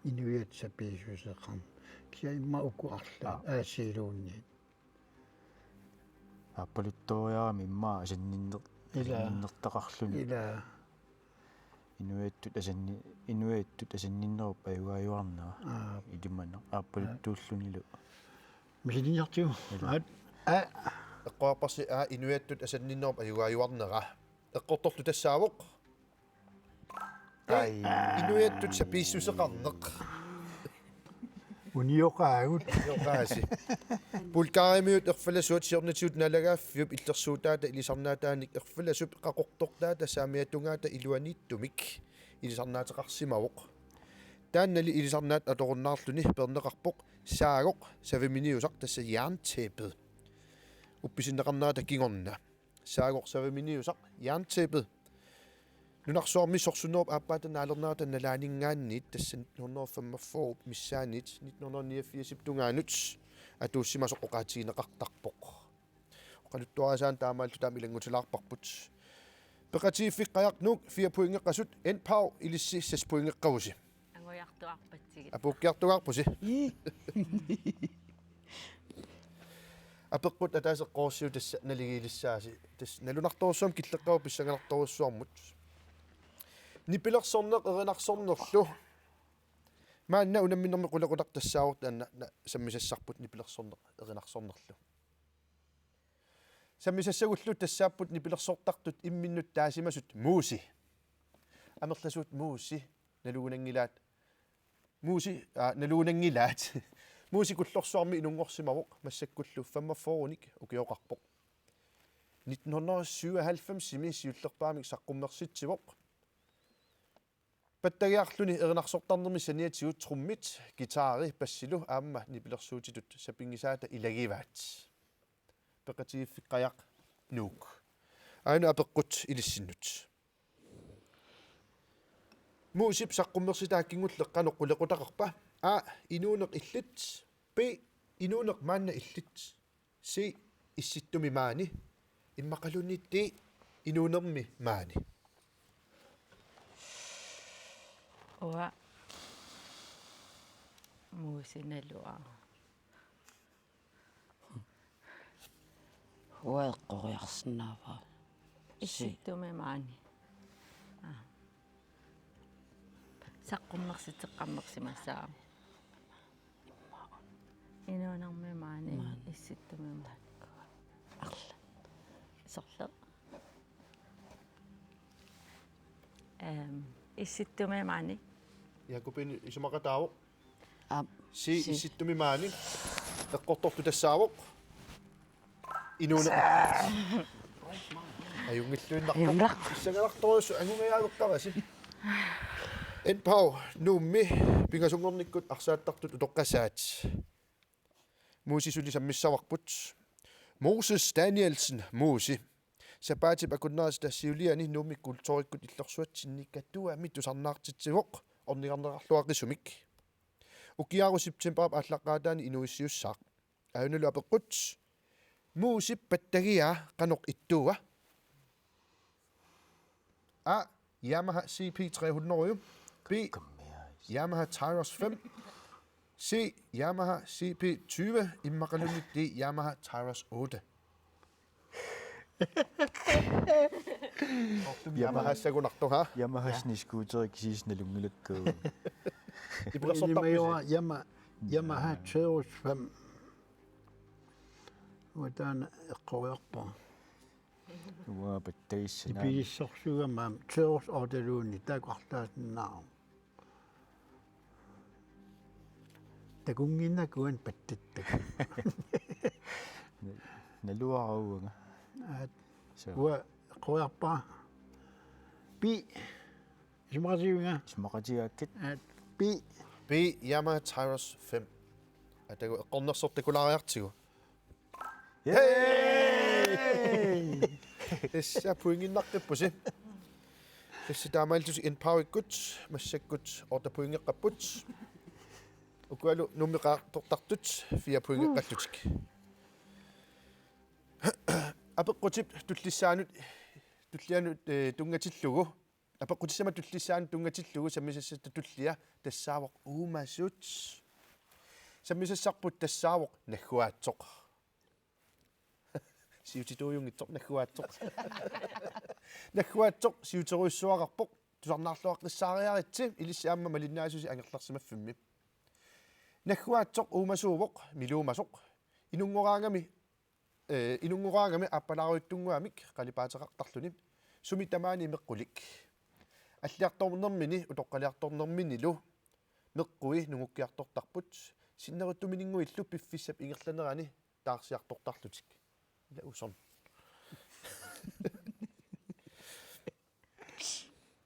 inuiattut sapiissuseqarneq. Kisianni immaqa uku arlaat. Aa. Aasiiluunniit. Aappaluttoriarami immaqa asanninner-, ila, asanninnertaqarluni. Ila. Inuiattut asanni-, inuiattut asanninnerup ajugaajuarnera. Aa. Ilimanaq aappaluttuullunilu. Misiliinnartigu. Ila. Aat. Aa. Eqqoriarparsi A, inuiattut asanninnerup ajugaajuarnera. Eqqortorlu tassaavoq. Ai. Inuiattut sapiissuseqarneq. Unioqaagut. Unioqaasi. Bulgariamiut erfalasuat siornatigut naalagaaffiup illersuutaata ilisarnaataanik erfalasup qaqortortaata saamiatungaata iluaniittumik ilisarnaateqarsimavoq. Taannali ilisarnaat atorunnaarluni peerneqarpoq saagoq saviminiusaq, tassa jerntæppet. Uppisinneqarnerata kingorna. Saagoq saviminiusaq, jerntæppet. Nunarsuarmi sorsunnerup aappaata naalernerata nalaaninngaanniit, tassa nitten hundrede og femogfyrre missaanniit nitten hundrede og niogfirsip tungaanut atuussimasoq oqaatigineqartarpoq. Oqaluttuarisaaneq taamaalilluta aamma ilanngutilaarparput. Peqatigiiffik Qajaq Nuuk fire pointeqqasut, N-Power ilissi seks pointeqqavusi. Angujartuarpatsigit. Apuukkiartugaarpusi. Ii. Apeqqut ataaseq eqqorsiuk tassa naligiilissaasi. Tassa nalunartorujussuarmik killeqqaarput pissanganartorujussuarmut. Nipilersorneq erinarsornerlu. Maanna unamminermi qulequtaq tassaavoq taanna na-, sammisassarput nipilersorneq erinarsornerlu. Sammisassagullu tassaapput nipilersortartut imminnut taasimasut Muusi. Amerlasuut Muusi nalugunanngilaat. Muusi, aa, nalugunanngilaat. Muusi Kullorsuarmi inunngorsimavoq massakkullu femogfyrrenik ukioqarpoq. Nitten hundrede syvoghalvfemsimi siullerpaamik saqqummersitsivoq. Pattagiarluni erinarsortarnermi saniatigut trummit, guitari, bassilu aamma nipilersuutitut sapinngisaata ilagivaat. Peqatigiiffikkajaq Nuuk. Aana apeqqut ilissinnut. Muusip saqqummersitaa kingulleq qanoq qulequtaqarpa? A, inuuneq illit. B, inuuneq maanna illit. C, issittumi maani. Immaqaluunniit D, inuunermi maani. Uanga Muusi naluara. Uanga eqqoriarsinnaavara. Issittumi maani. Aa. Saqqummersiteqqammersimassaaq. Inuunermi maani, maani. Issittumi maani. Arla. Sorleq. Ehm, issittumi maani. Jakobine isumaqataavoq. Aap. C, C. Issittumi maani. Eqqortorlu tassaavoq. Inuuneq. Ajunngilluinnarpoq. Ajunngilaq. Pissanganartorujussuaq angungajaaveqarasi. N P H Nuummi pingasunngornikkut arsaattartut utoqqasaat. Muusi suli sammissavarput. Moses Danielsen Muusi. Sapaatip akunnerata siuliani Nuummi kulturikkut illorsuatsinni Katuami tusarnaartitsivoq ornigarneqarluaqisumik. Ukiaaru septemberip aallaqqaataani inuuissiussaaq. Aanalu apeqqut. Muusip pattagiaa qanoq ittuua? A, Yamaha C P tre hundrede. B, Yamaha Tyros fem. C, Yamaha C P tyve. Immaqaluunniit D, Yamaha Tyros otte. Yamaha. Yamaha sagunartoq, ha? Yamaha snescooter kisiis nalunngilakku. Nipilersortarpisi? Yama-, Yamaha Tyros fem. Uanga taanna eqqoriarpara. Uanga pattagissanaa. Nipilersorsuugama Tyros otte-luunniit taakku arlaasinnaavoq. Takunnginnakku uani pattattakka. Naluara uanga. Aat. Suu. Uanga eqqoriarpara. Pi. Isumaqatigiinnga. Isumaqatigiikkit. Aat. Pi. Pi, Yamaha Tyros fem. Atagu eqqornersortakulaariartigu. Yay! Tassa pointinnarpassi. Tassa taamaalillutik N P H-ikkut massakkut otte pointeqqapput. Ukualu Nuummi qaartortartut fire pointeqqallutik. Apeqqutip tullissaanut, tullianut, eh, tunngatillugu. Apeqqutissama tullissaanut tunngatillugu sammisassatta tullia tassaavoq uumasut. Sammisassarput tassaavoq nagguaatsoq. Siutituujunngitsoq nagguaatsoq. Nagguaatsoq siuterujussuaqarpoq. Tusarnaarluaqqissaariaritsi ilissi aamma malinnaasusi angerlarsimaffimmi. Nagguaatsoq uumasuuvoq, miluumasoq. Inunngoraangami, eh, inunngoraangami aappalaarujuttunnguamik qalipaateqartarluni. Sumi tamaani meqqulik. Alliartornermini utoqqaliartornerminilu meqqui nungukkiartortarput. Sinneruttumininnguillu piffissap ingerlanerani taarsiartortarlutik. Ila uson.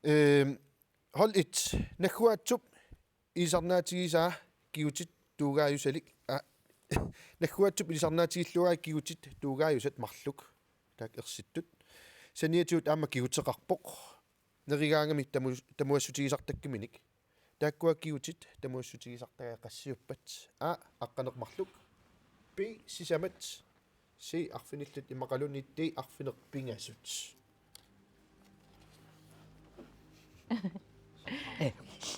Ehm, hold et. Nagguaatsup ilisarnaatigisaa kigutit tuugaajusalik. Aa, nagguaatsup ilisarnaatigilluagai kigutit tuugaajusat marluk. Taakku ersittut. Saniatigut aamma kiguteqarpoq. Nerigaangami tamu-, tamuassutigisartakkaminik. Taakkua kigutit tamuassutigisartagaat qassiuppat? A, aqqaneq marluk. B, sisamat. C, arfinillit immaqaluunniit D, arfineq-pingasut.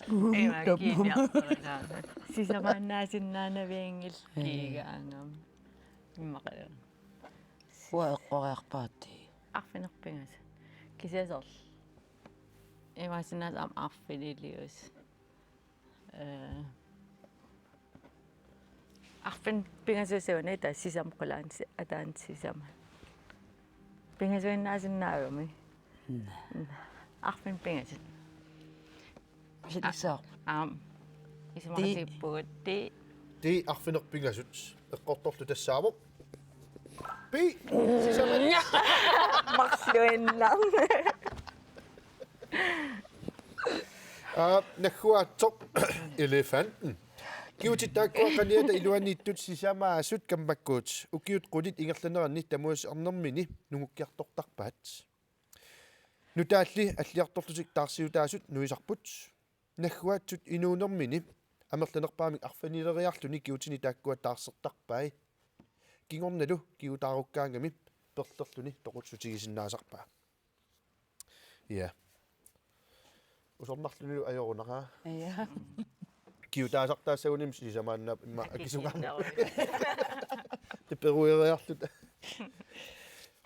Ima kiipiartorlaarami. Sisamaannaasinnaanavianngillat kiigaangami. Immaqaluunniit. Uanga eqqoriarpara T. Arfineq-pingasut. Kisianni soorlu. Imaassinnaavoq aamma arfiniliusut. Eh, arfineq-pingasuusuni taava sisamat qulaani si-, ataani sisamat. Pingasuinnaasinnaagami. Arfineq-pingasut. Silissaaq. Aamma. Isumaqatigiippugut. Ti. Ti arfineq-pingasut. Eqqortorlu tassaavoq. Pi. Sisamat. Marluinnaq. Aa, nagguaatsoq elefanten. Kigutit taakkua qaniata iluaniittut sisamaasut kammakkuut ukiut qulit ingerlaneranni tamuassarnermini nungukkiartortarpaat. Nutaalli alliartorlutik taarsiutaasut nuisarput. Nagguaatsut inuunermini amerlanerpaamik arfinileriarluni kigutini taakkua taarsertarpai. Kingornalu kigutaarukkaangami perlerluni toqutsutigisinnaasarpaa. Ja. Usornarlunilu ajorunaqaa. Ja. Kigutaasartaassagunik sisamaannaap immaqa akisungaarneq. Tiperueriarluta.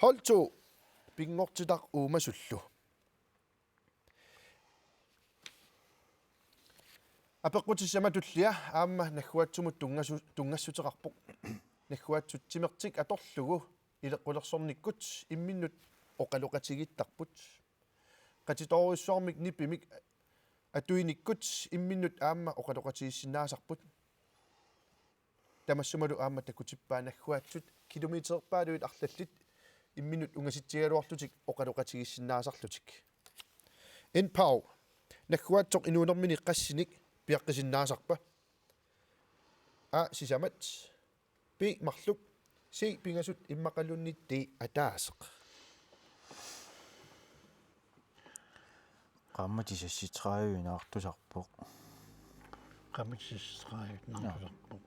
Hold to. Pinngortitaq uumasullu. Apeqqutissama tullia aamma nagguaatsumut tunngasu-, tunngassuteqarpoq. Nagguaatsut timertik atorlugu ileqqulersornikkut imminnut oqaloqatigiittarput. Qatitoorujussuarmik nipimik atuinikkut imminnut aamma oqaloqatigiissinnaasarput. Tamassumalu aamma takutippaa nagguaatsut kilometerpaaluit arlallit imminnut ungasitsigaluarlutik oqaloqatigiissinnaasarlutik. N Pau, nagguaatsoq inuunermini qassinik piaqqisinnaasarpa? A, sisamat. B, marluk. C, pingasut, immaqaluunniit D, ataaseq. Qaammatit seksogtredive inaartusarpoq. Qaammatit seksogtredive inaartusarpoq.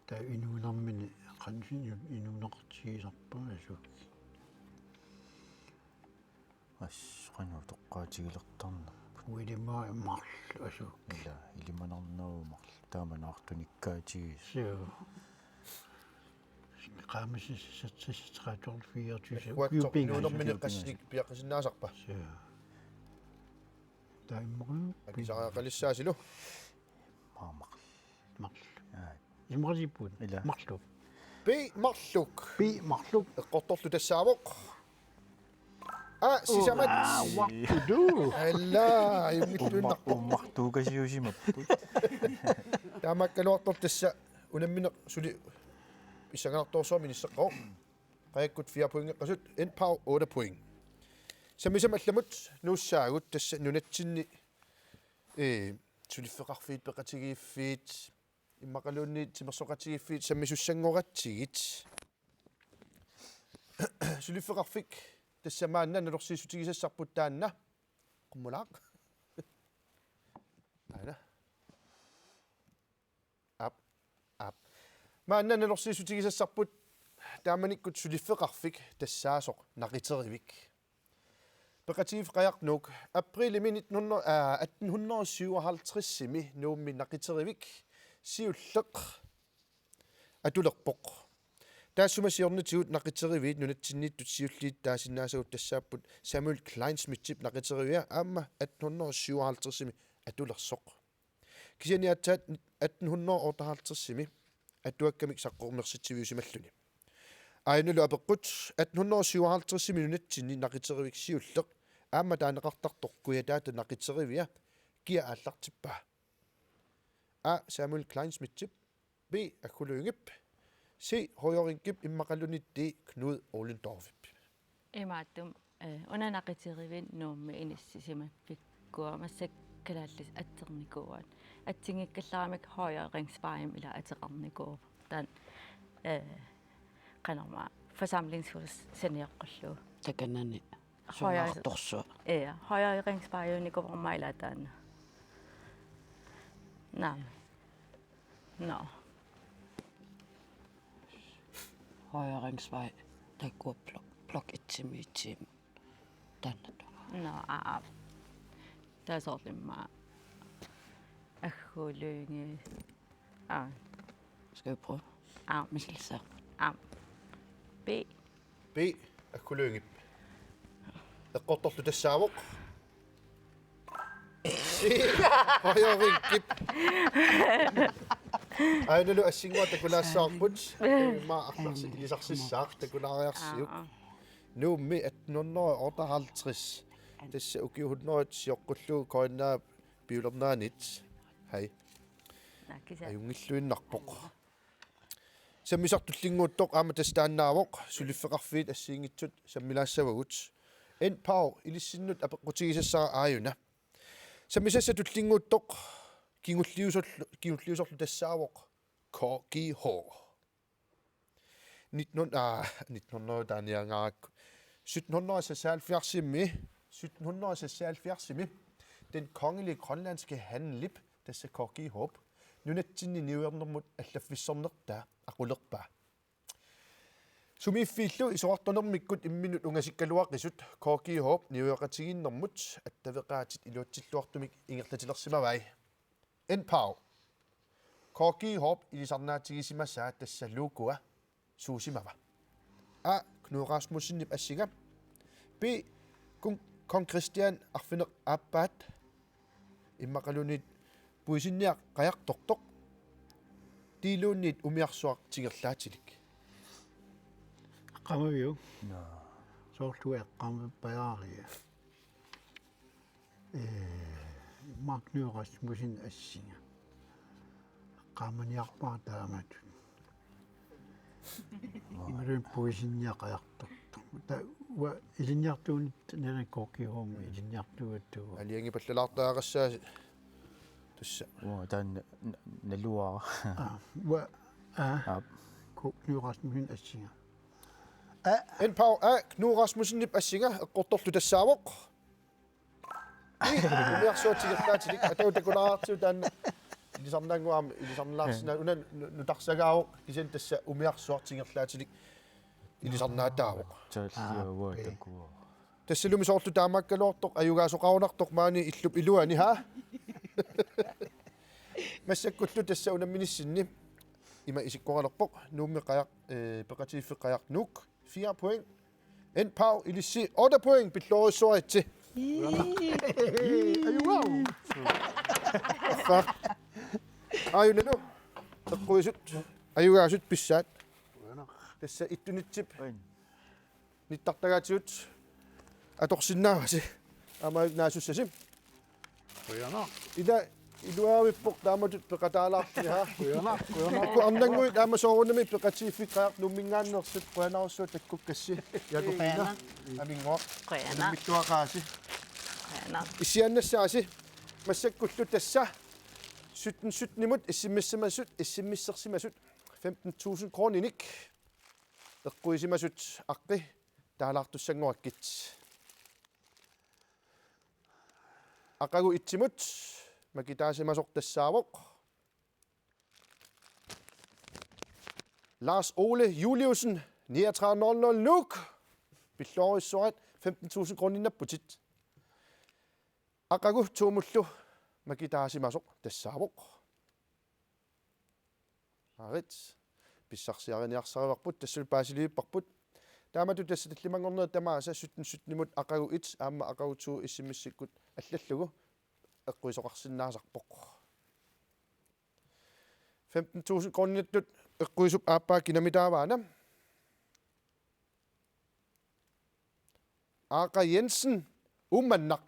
Taava inuunermini qanoq inuuneqartigisarpa asuki. As qanoq toqqaatigilertarnerput. Uilima marluk asuki. Ila ilimanarnerup marluk taama naartunikkaatigisoq. Suu. Qaammatit seksogtredive fireogtyve. Nagguaatsoq inuunermini qassinik piaqqisinnaasarpa? Suu. Taava immaqalu. Akisariaqalissaasilu. Maammaq. Marluk. Aa. Immaqatigiippugut. Ila. Marluk. B, marluk. B, marluk. Eqqortorlu tassaavoq. A, sisamat. Aa, wappudu. Alla, ajunngilluinnarpoq. Ummartuukasiusimapput. Taamaakkaluartoq tassa unammineq suli pissanganartorsuarmik inisseqqavoq. Qajakkut fire pointeqqasut, N Pau otte point. Sammisamut allamut nuussaagut tassa nunatsinni, ee, suliffeqarfiit, peqatigiiffiit, immaqaluunniit timersoqatigiiffiit sammisussanngortitsigit. Suliffeqarfik tassa maanna nalorsiissutigisassarput taanna. Qummulaaq. Aana. Aap, aap. Maanna nalorsiissutigisassarput taamanikkut suliffeqarfik tassaasoq naqiteriviit. Peqatigiiffik Qajaq Nuuk aprilimi nitten hundrede, aa, atten hundrede syvoghalvtredsimi Nuummi naqiteriviit siulleq atulerpoq. Taassuma siornatigut naqiteriviit nunatsinniittut siulliit taasinnaasagut tassaapput Samuel Kleinschmidtip naqiteriviaa aamma atten hundrede syvoghalvtredsimi atulersoq. Kisianni aatsaat atten hundrede otteoghalvtredsimi atuakkamik saqqummersitsiviusimalluni. Aajuna apeqqut atten hundrede syvoghalvtredsimi nunatsinni naqiteriviit siulleq aamma taaneqartartoq Kujataata naqiteriviaa kia aallartippaa? A, Samuel Kleinschmidtip, B, Aggu Lyngep, C, Høyre Rinkip immaqaluunniit D, Knud Ollendorfip. Imaattumi, eh, una naqiteriviit Nuummi inissisimapput. Kuamassak kalaallisut atsernikuuaat. Atsinngikkallaramik Høyre Ringsvejimi ila ateqarnikuuvoq. Taanna, eh, qanormaa forsamlingshus saniaqqullugu. Takanani. Højre- Sungaartorsuaq. Ja, Høyre Ringsvejinikuuvoq aamma ila taanna. Naamik. Nå. Højre Ringsvej, taakkua blok, blok etsimi etsimi. Taanna tungaa. Nå, aa. Taava soorlu immaqa Aggu Lynge. Aa. Skal vi prøve? Aap. Misilisoq. Aap. B. B. Akuløngip. Eqqortorlu tassaavoq. Højrevinkip. Aajuna assinnguaq takulaassavarput. Immaqa arnarsi ilisarsiassaq takulaariarsiuk. Aap. Nuummi atten hundrede og otteoghalvtreds. Tassa ukiut hundredet sioqqullugu K N A piulernaanit. Hej. Nakkisa. Ajunngilluinnarpoq. Sammisaq tullinnguuttoq aamma tassa taannaavoq, suliffeqarfiit assigiinngitsut sammilaassavagut. N Power ilissinnut apeqqutigisassara aajuna. Sammisassaq tullinnguuttoq kingulliusorlu, kingulliusorlu tassaavoq K G H. Nitten hundrede, ah, nitten hundrede taaniarngaarakku. Sytten hundrede seksoghalvfjerdsimi, sytten hundrede seksoghalvfjerdsimi, Den Kongelige Grønlandske Handel, tassa K G H-p, nunatsinni niuernermut allaffissornertaa aqulerpaa. Sumiiffiillu isorartunermikkut imminnut ungasikkaluaqisut K G H-p niueqatigiinnermut attaveqaatit iluatsilluartumik ingerlatilersimavai. N Power. K G H-p ilisarnaatigisimasaa tassa logoa suusimava? A. Knud Rasmussenip assinga. B. Kong, Kong Christian arfineq-aappaat. Immaqaluunniit puisinniaq qajartortoq. D-luunniit umiarsuaq tingerlaatilik. Eqqaamaviuk? Naa. Soorlu eqqaamappajaarlia. Ee, Magnus Rasmussen assinga. Eqqaamaniarpara taamatut. Imaluunniit puisinniaq qajartortoq. Taava ilinniartuunerit nalunaaqukkit uuma ilinniartuugatsigit. Aliangi pallalaartariaqassaasi. Tassa. Uanga taanna n-, naluara. Aa, uanga, aa. Aap. Ku-, Knud Rasmussen assinga. Aa. N Power A, Knud Rasmussenip assinga, eqqortorlu tassaavoq. Ii, umiarsuaq tingerlaatilik. Atagu takulaartigu taanna ilisarnaannguaq aamma ilisarnaarsinnaavoq. Una nu-, nutarsagaavoq kisianni tassa umiarsuaq tingerlaatilik ilisarnaataavoq. Taalliavaa takua. Tassalumi soorlu taamaakkaluartoq ajugaasoqarunartoq maani illup iluani, haa? Massakkullu tassa unamminissinni ima isikkoqalerpoq, Nuummi Qajaq, eh, Peqatigiiffik Qajaq Nuuk, fire point. N Power ilissi otte point, pilluarissuaritsi. Ajugaasoq. Aajuna. Eqquisut ajugaasut pissaat. Tassa ittunitsip nittartagaatigut atorsinnaavasi. Aamma naasussasi. Qujanaq. Ila iluavippoq taamatut peqataalaartumik, haa. Qujanaq, qujanaq. Taakku arnannguit aamma soorunami Peqatigiiffik Qajaq Nuumminngaanneersut, qujanarsuaq takkukkassi. Jakobina. Qujanaq. Aminnguaq. Qujanaq. Unammittuaqaasi. Qujanaq. Issiaannassaasi. Massakkullu tassa sytten sytten-imut S M S-ersimasut, S M S-ersimasut femten tusind kroninik. Eqquisimasut aqqi taalaartussanngorakkit. Aqagu et-imut makitaasimasoq tassaavoq Lars Ole Juliussen, niogtredive nul nul Nuuk. Pilluarissuarit, femten tusind kroninapputit. Aqagu to-mullu makitaasimasoq tassaavoq. Aarit. Pissarsiariniarsarivarput, tassalu paasiliivipparput. Taamatut tassa tallimanngornerit tamaasa sytten sytten-imut aqagu et aamma aqagu to S M S-ikkut allallugu eqquisoqarsinnaasarpoq. Femten tusind kronittut eqquisup aappaa kinami taavaana? Aaqa Jensen, Uummannaq,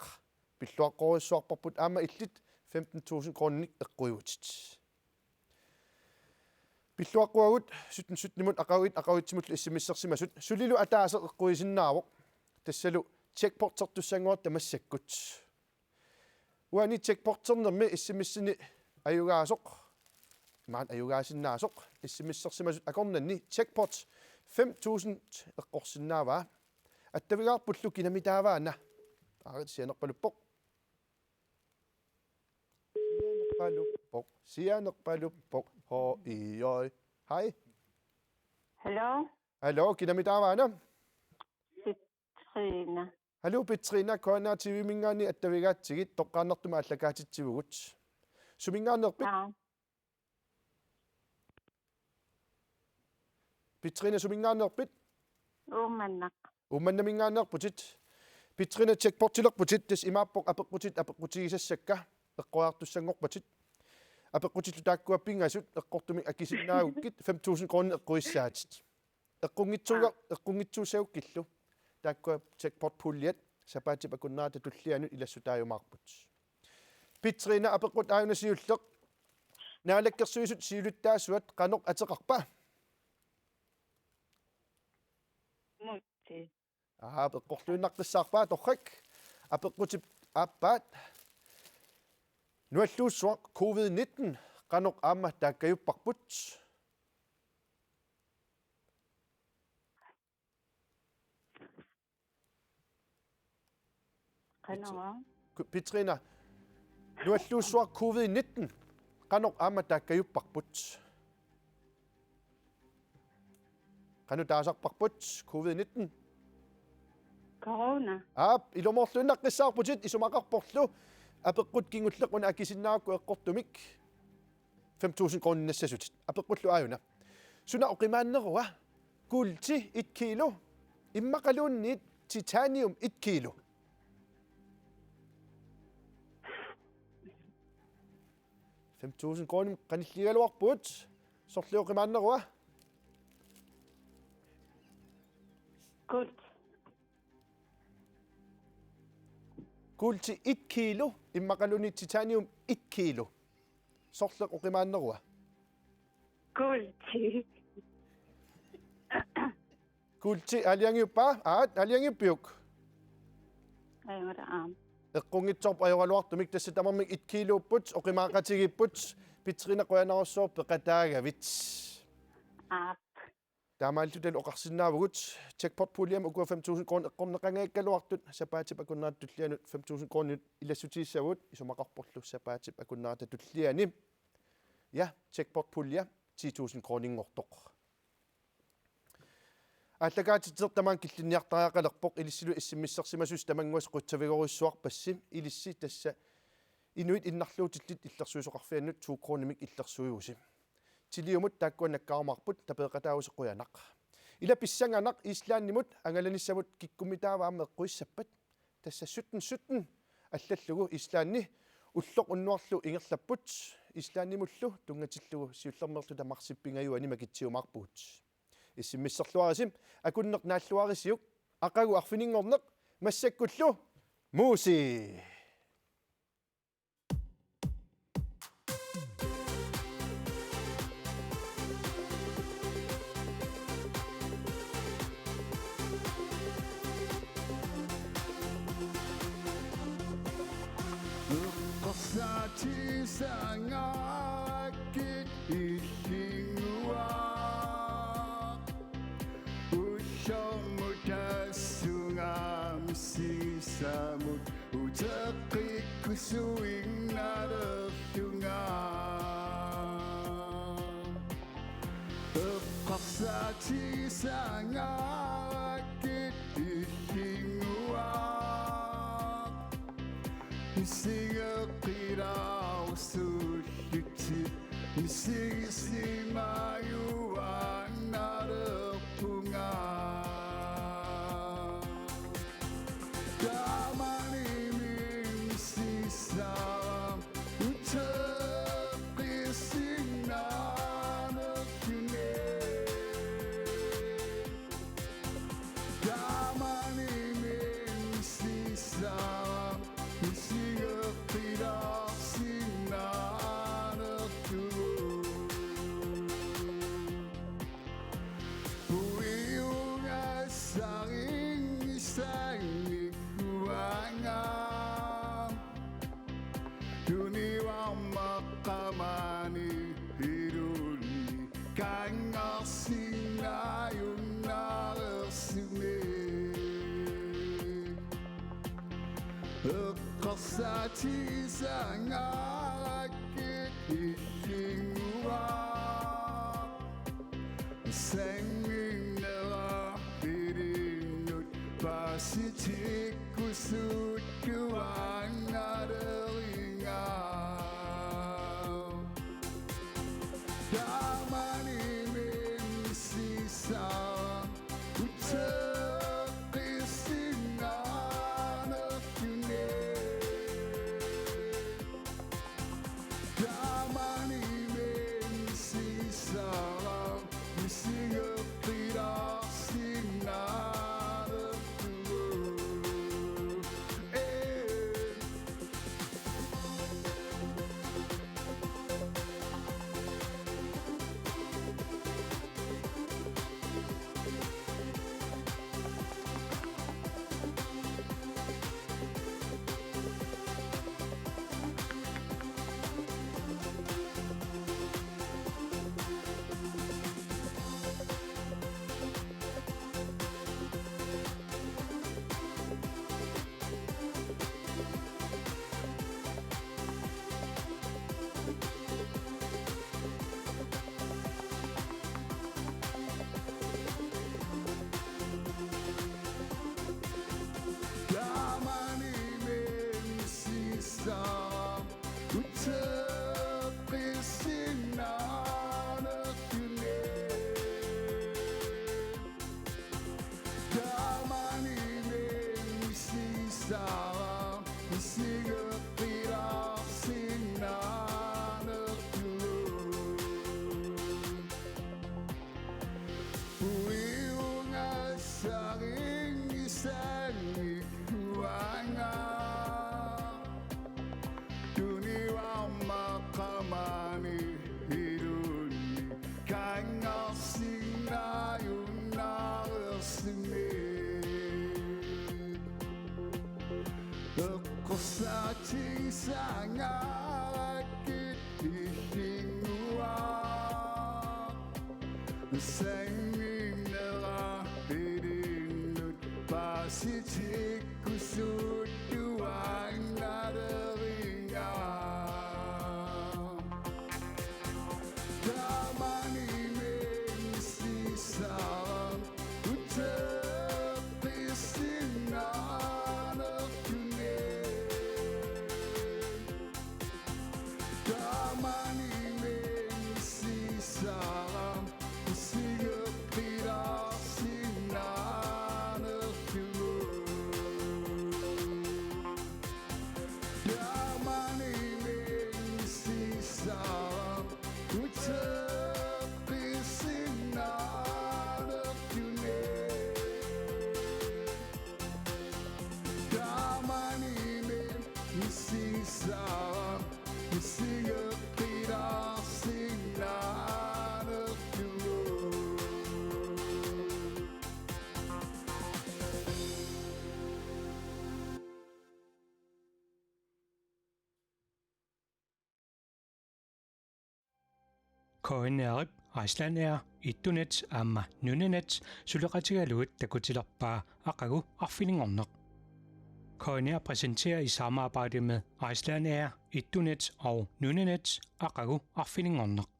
pilluaqqorissuarparput aamma illit femten tusind kroninik eqquivutit. Pilluaqquagut sytten sytten-imut aqagu et aqagu et-imullu S M S-ersimasut, sulilu ataaseq eqquisinnaavoq, tassalu jackpotsertussanngoratta massakkut. Uani jackpotsernermi S M S-ini ajugaasoq, imaluunniit ajugaasinnaasoq, S M S-ersimasut akornanni jackpot fem tusind eqqorsinnaavaa. Attavigaarpullu kinami taavaana? Aarit, sianerpaluppoq. Sianerpaluppoq. Sianerpaluppoq. H I J. Hej. Hallo? Hallo, kinami taavaana? Petrina. Hallo Petrina, K N R T V-minngaanniit attavigaatsigit, toqqaannartumik aallakaatitsivugut. Suminngaanneerpit? Aa. Petrina, suminngaanneerpit? Uummannaq. Uummannaminngaanneerputit. Petrina, jackpotilerputit, tassa imaappoq apeqqutit apeqqutigisassakka eqqoriartussanngorpatit. Apeqqutillu taakkua pingasut eqqortumik akisinnaagukkit fem tusind kroner eqquissaatit. Eqqunngitsuuga-, Aa. Eqqunngitsuussagukkillu taakkua jackpot puljat sapaatip akunnerata tullianut ilassutaajumaarput. Petrina, apeqqut aajuna siulleq. Naalakkersuisut siulittaasuat qanoq ateqarpa? Mutsi. Aap, eqqorluinnaqqissaarpaa torrak. Apeqqutip aappaat. Nualluussuaq covid nitten, qanoq aamma taakkajupparput? Qanoq? Ku-, Petrina, nualluussuaq covid nitten, qanoq aamma taakkajupparput? Qanoq taasarparput covid nitten? Corona. Aap, ilumoorluinnaqqissaarputit, isumaqarporlu apeqqut kingulleq una akisinnaagukku eqqortumik fem tusind kroner nassasutit. Apeqqullu aajuna. Suna oqimaannerua? Kuulti et kilo. Immaqaluunniit titanium et kilo. Fem tusind kroner qanilligaluarput. Sorleq oqimaannerua? Kuulti. Kuulti et kilo, immaqaluunniit titanium et kilo. Sorleq oqimaannerua? Kuulti. Kuulti aalajangiuppaa? Aat, aalajangiuppiuk? Ajunngilaq, aap. Eqqunngitsoorpoq ajoraluartumik, tassa tamarmik et kiloupput, oqimaaqatigiipput, Petrina, qujanarsuaq peqataagavit. Aap. Taamaalilluta oqarsinnaavugut, jackpot puljami ukua fem tusind kroner eqqorneqanngikkaluartut, sapaatip akunnerata tullianut fem tusind kroner ilassutigissavugut, isumaqarporlu sapaatip akunnerata tulliani. Ja, jackpot pulje ti tusind kroninngortoq. Aallakaatitseq tamaanga killinniartariaqalerpoq, ilissilu S M S-ersimasut tamanguas qutsavigorujussuarpassi, ilissi tassa inuit innarluutillit illersuisoqarfiannut to kronimik illersuivusi. Tiliumut taakkua nakkaarumaarput, tapeeqataavusi qujanaq. Ila pissanganaq Islandimut angalanissamut, kikkummitaava aamma eqquissappat? Tassa sytten sytten allallugu Islandi ulloq unnuarlu ingerlapput. Islandimullu tunngatillugu siullermeerluta marsip pingajuani makitsiumaarpugut. S M S-erluarisi, akunneq naalluarisiuk, aqagu arfininngorneq, massakkullu Muusi. Eqqarsaatigisanngaarakkit illinguaq. Ullormut tassunga misigissamut uteqqikkusuinnalerlunga. Eqqarsaatigisanngaarakkit illinguaq. Misigeqqilaarusullutit, misigisimajuaannalerpunga. Taamani misissavara uteqqissinnaanngillat. Taamani misissavara misigeqqilaarusinnaanerlugu. Puiugassarinngisannik uanga. Tunivarmaqqamani ilunni kanngarsinnaajunnareersumik. Eqqarsaatigisanngaarakkit illinguaq. Sannginnera ilinnut paasitikkusuuttuaannalerinnga. Taamani misissa Tisangarakku illinguaq. Sanginnera ilinnut paasitikkusuttuaannalerinnga. Taamani misigissavara uteqqissinnaanera. Taamani misigissavara isigeppilaarsinnaanerlugu. Taamani misigissavara uteqqissinnaanera. Taamani misigissavara isigeppilaarsinnaanerlugu. K N R-ip Icelandair, Etunet aamma Nunanet suleqatigalugit takutilerpaa aqagu arfininngorneq. K N R præsenterer i samarbejde med Icelandair, Etunet og Nunanet aqagu arfininngorneq.